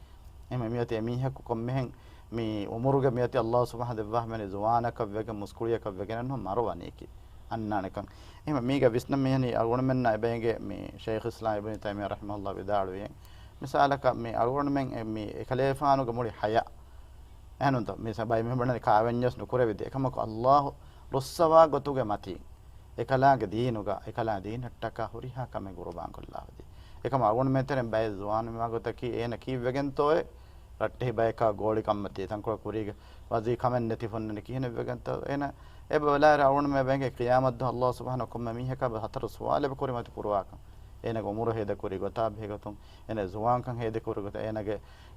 އެހެން މިއޮތީ އެމީހަކު ކޮންމެހެން މި އުމުރުގެ މިއޮތީ ﷲ ސުބްޙާނަހޫ ދެއްވާ ހަމައެނީ ޒުވާނަކަށް ވެގެން މުސްކުޅިޔަކަށް ވެގެނެއް ނޫން، މަރުވަނީކީ އަންނާނެކަން. އެހެން މީގަ ވިސްނަން މިހެނީ އަޅުގަނޑުމެންނަށް އެބައިނގޭ މި ޝައިޚުލް އިސްލާމް އިބްނު ތައިމިއްޔާ ރަޙިމަހުﷲ ވިދާޅުވިއެއް. މިސާލަކަށް މި އަޅުގަނޑުމެން އެ މި އެކަލޭފާނުގެ މުޅި ޙަޔާތް އެހެންތޯ؟ މި ބައިމީހުން ބުނަނީ ކާވެންޏަސް ނުކުރެވިދޭ. އެކަމަކު ﷲ ރުއްސަވާ ގޮތުގެ މަތީ އެކަލާނގެ ދީނުގަ، އެކަލާ ދީނަށްޓަކާ ހުރިހާ ކަމެއް ގުރުބާންކޮށްލާ ހެދި. އެކަމަ އަޅުގަނޑުމެން ތެރެއިން ބައެއް ޒުވާނުން މިވާ ގޮތަކީ އޭނަ ކީއްވެގެންތޯއޭ ރައްޓެހި ބަޔަކާ ގޯޅި ކަންމަތީ ތަންކޮޅެއް ކުރީގަ ވަޒީ ކަމެއް ނެތި ފޮންނަނީ ކިހިނެއްވެގެންތޯ؟ އޭނަ އެބަ ބަލާއިރު އަޅުގަނޑުމެން ބެނގޭ ޤިޔާމަތްދުވަހު ﷲ ސުބްޙާނަހޫ ކޮންމެ މީހަކާ ހަތަރު ސުވާލެއް ކުރިމަތި ކުރުވާކަން. އޭނަގެ އުމުރު ހޭދަކުރި ގޮތާ ބެހޭގޮތުން، އޭނަގެ ޒުވާންކަން ހޭދަކުރި ގޮތާ، އޭނަގެ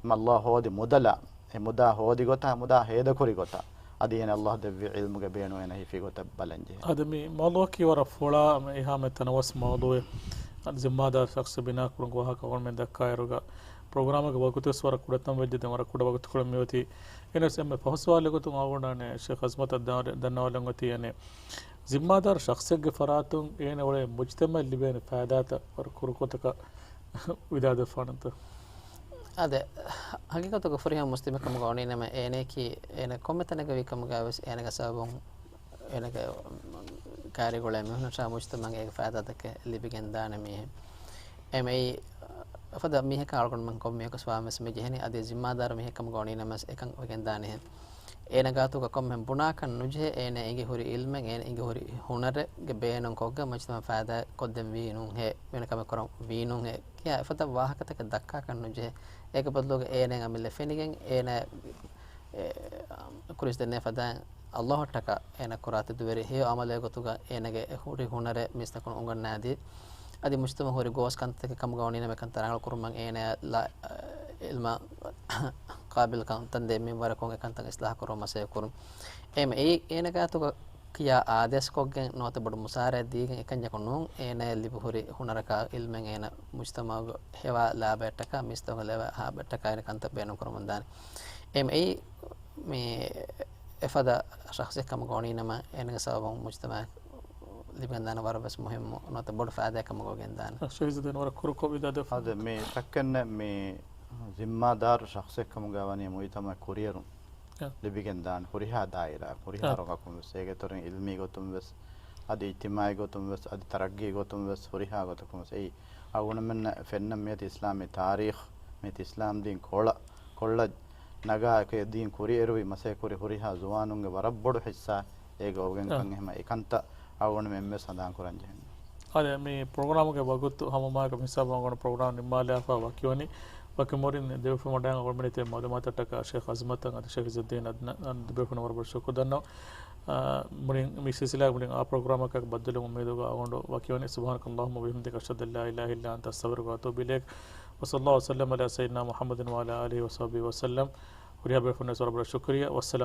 މަ ﷲ ހޯދި މުދަލާ، އެ މުދާ ހޯދި ގޮތާ، މުދާ ހޭދަކުރި ގޮތާ، އަދި އޭނަ ﷲ ދެއްވި ޢިލްމުގެ ބޭނުން އޭނަ ހިފި ގޮތަށް ބަލަން ޖެހޭ. އަދި މި މައުޟޫޢަކީ ވަރަށް ފުޅާ، އެހާމެ ތަނަވަސް މައުޟޫޢެއް. އަދި ޒިންމާދާރު ޝަޚްޞެއް ބިނާ ކުރުމުގެ ވާހަކަ އަޅުގަނޑުމެން ދައްކާއިރުގަ، ޕްރޮގްރާމުގެ ވަގުތުވެސް ވަރަށް ކުޑަތަން ވެއްޖެ، ދެން ވަރަށް ކުޑަ ވަގުތުކޮޅެއް މިއޮތީ. އެހެނަސް އެންމެ ފަހު ސުވާލެއް ގޮތުން އަޅުގަނޑު ޝޭޚް އަޒްމަތަށް ދާ-، ދަންނަވާލަން އޮތީ އަނެއް ޒިންމާދާރު ޝަޚްޞެއްގެ ފަރާތުން އޭނަ އުޅޭ މުޖްތަމަޢަށް ލިބޭނެ ފައިދާތައް ވަރަށް ކުރުކޮތަކަށް ވިދާޅުދެއްވާނަންތަ؟ އާދެ، ހަގީގަތުގަ ފުރިހަމަ މުސްލިމެއް ކަމުގަ ވަނީނަމަ، އޭނައަކީ އޭނަ ކޮންމެ ތަނެއްގަ ވީ ކަމުގައި ވެސް އޭނަގެ ސަބަބުން އޭނަގެ ކާރިގަ އުޅޭ މީހުންނަށާ މުޖްތަމަޢަށް އޭގެ ފައިދާތަކެއް ލިބިގެންދާނެ މީހެއް. އެމެއި އެފަދަ މީހަކާ އަޅުގަނޑުމެން ކޮންމެއަކު ސުވާލުވެސް މި ޖެހެނީ، އަދި ޒިންމާދާރު މީހެއް ކަމުގަ ވަނީނަމަވެސް އެކަން ވެގެންދާނެހެން. އޭނަ ގާތުގަ ކޮންމެހެން ބުނާކަށް ނުޖެހޭ، އޭނަ އެނގި ހުރި އިލްމެއް، އޭނަ އެނގި ހުރި ހުނަރެއްގެ ބޭނުން ކޮށްގެން މުޖްތަމަޢަށް ފައިދާ ކޮށްދެން ވީނޫންހޭ، މިވެނި ކަމެއް ކުރަން ވީނޫންހޭ ކިޔާ އެފަދަ ވާހަކަތަކެއް ދައްކާކަށް ނުޖެހޭ. އޭގެ ބަދަލުގަ އޭނަ އަމިއްލަ ފެނިގެން އޭނަ އެ، އަ، ކުރިސް ދެންނެވި ފަދައިން ﷲ އަށްޓަކާ އޭނަ ކުރާ ތެދުވެރި ހެޔޮ ޢަމަލެއް ގޮތުގަ އޭނަގެ ހުރި ހުނަރެއް މީސްތަކުން އުނގަންނާދީ، އަދި މުޖްތަމަޢަށް ހުރި ގޯސް ކަންތަކެއް ކަމުގަ ވަނީނަމަ އެކަންތައް ރަނގަޅު ކުރުމަށް އޭނަޔަށް ލާ-، އިލްމާ ޤާބިލްކަން ތަންދޭ މިންވަރަކުން އެކަންތައް އިސްލާޙު ކުރުމަށް މަސައްކަތް ކުރުން. އެހެން އެއީ އޭނަ ގާތުގަ ކިޔާ އާދޭސްކޮށްގެން ނުވަތަ ބޮޑު މުސާރައެއް ދީގެން އެކަންޏަކު ނޫން، އޭނަޔަށް ލިބި ހުރި ހުނަރަކާ އިލްމެއް އޭނަ މުޖްތަމަޢުގަ ހެވާ ލާބަޔަށްޓަކާ މީސްތަކުން ލެވޭ ހާބަޔަށްޓަކާ އޭނަ ކަންތައް ބޭނުން ކުރަމުންދާނެ. އެހެން އެއީ މި އެފަދަ ޝަޚްޞެއް ކަމުގަ ވަނީނަމަ، އޭނަގެ ސަބަބުން މުޖްތަމަޢަށް ލިބިގެންދާނެ ވަރަށް ވެސް މުހިއްމު ނުވަތަ ބޮޑު ފައިދާއެއް ކަމުގަ ވެގެންދާނެ. ޝަހީދުއްދީން ވަރަށް ކުރުކޮށް ވިދާޅުވެފަ. އަދި މި ތައްކެންނެއް މި ޒިންމާދާރު ޝަޚްޞެއް ކަމުގަ ވަނީ މުޖްތަމަޢަށް ކުރިއެރުން އަ. ލިބިގެންދާނެ ހުރިހާ ދާއިރާއަށް، ހުރިހާ އަ. ރޮނގަކުން ވެސް، އޭގެ އިތުރުން އިލްމީ ގޮތުން ވެސް، އަދި އިޖްތިމާޢީ ގޮތުން ވެސް، އަދި ތަރައްގީ ގޮތުން ވެސް، ހުރިހާ ގޮތަކުން ވެސް. އެއީ އަޅުގަނޑުމެންނަށް ފެންނަން މިއޮތީ އިސްލާމީ ތާރީޚް، މިއޮތީ އިސްލާމް ދީން ކޮޅަށް، ކޮޅަށް ނަގާ އެކޭ ދީން ކުރިއެރުވި މަސައްކަތް ކުރި ހުރިހާ ޒުވާނުންގެ ވަރަށް ބޮޑު ޙިއްޞާ އޭގަ އޮވެގެން އަ. ކަން އެހެމަ އެކަންތައް އަޅުގަނޑުމެން އެންމެ ސަނދާން ކުރަން ޖެހެނީ. އާދެ، މި ޕްރޮގްރާމުގެ ވަގުތު ހަމަ މާކަ މިހިސާބު އަޅުގަނޑު ޕްރޮގްރާމް ނިންމާލާފަ ވަކިވަނީ. ވަކި މުރިން ދެވިފަ މަޑާން އަޅުގަނޑުމެން މަޢުލޫމާތަށްޓަކާ ޝޭޚް އަޒްމަތަށް އަދި ޝޭޚް އިޒުއްދީން އަދްނާން ދެވިފަ ވަރަށް ބޮޑަށް ޝުކުރު ދަންނަވަން. އާ، މުރިން މި ސިލްސިލާ މުރިން އާ ޕްރޮގްރާމަކަށް ބައްދަލުވުމުން އުއްމީދުގަ އަޅުގަނޑު ވަކިވަނީ. سبحانك اللهم وبحمدك، أشهد أن لا إله إلا أنت، أستغفرك وأتوب إليك. وصلى الله وسلم على سيدنا محمد وعلى آله وصحبه وسلم. ހުރިހާ ބޭފުޅުންނަށް ވަރަށް ބޮޑަށް ޝުކުރިއްޔާ. والسلام.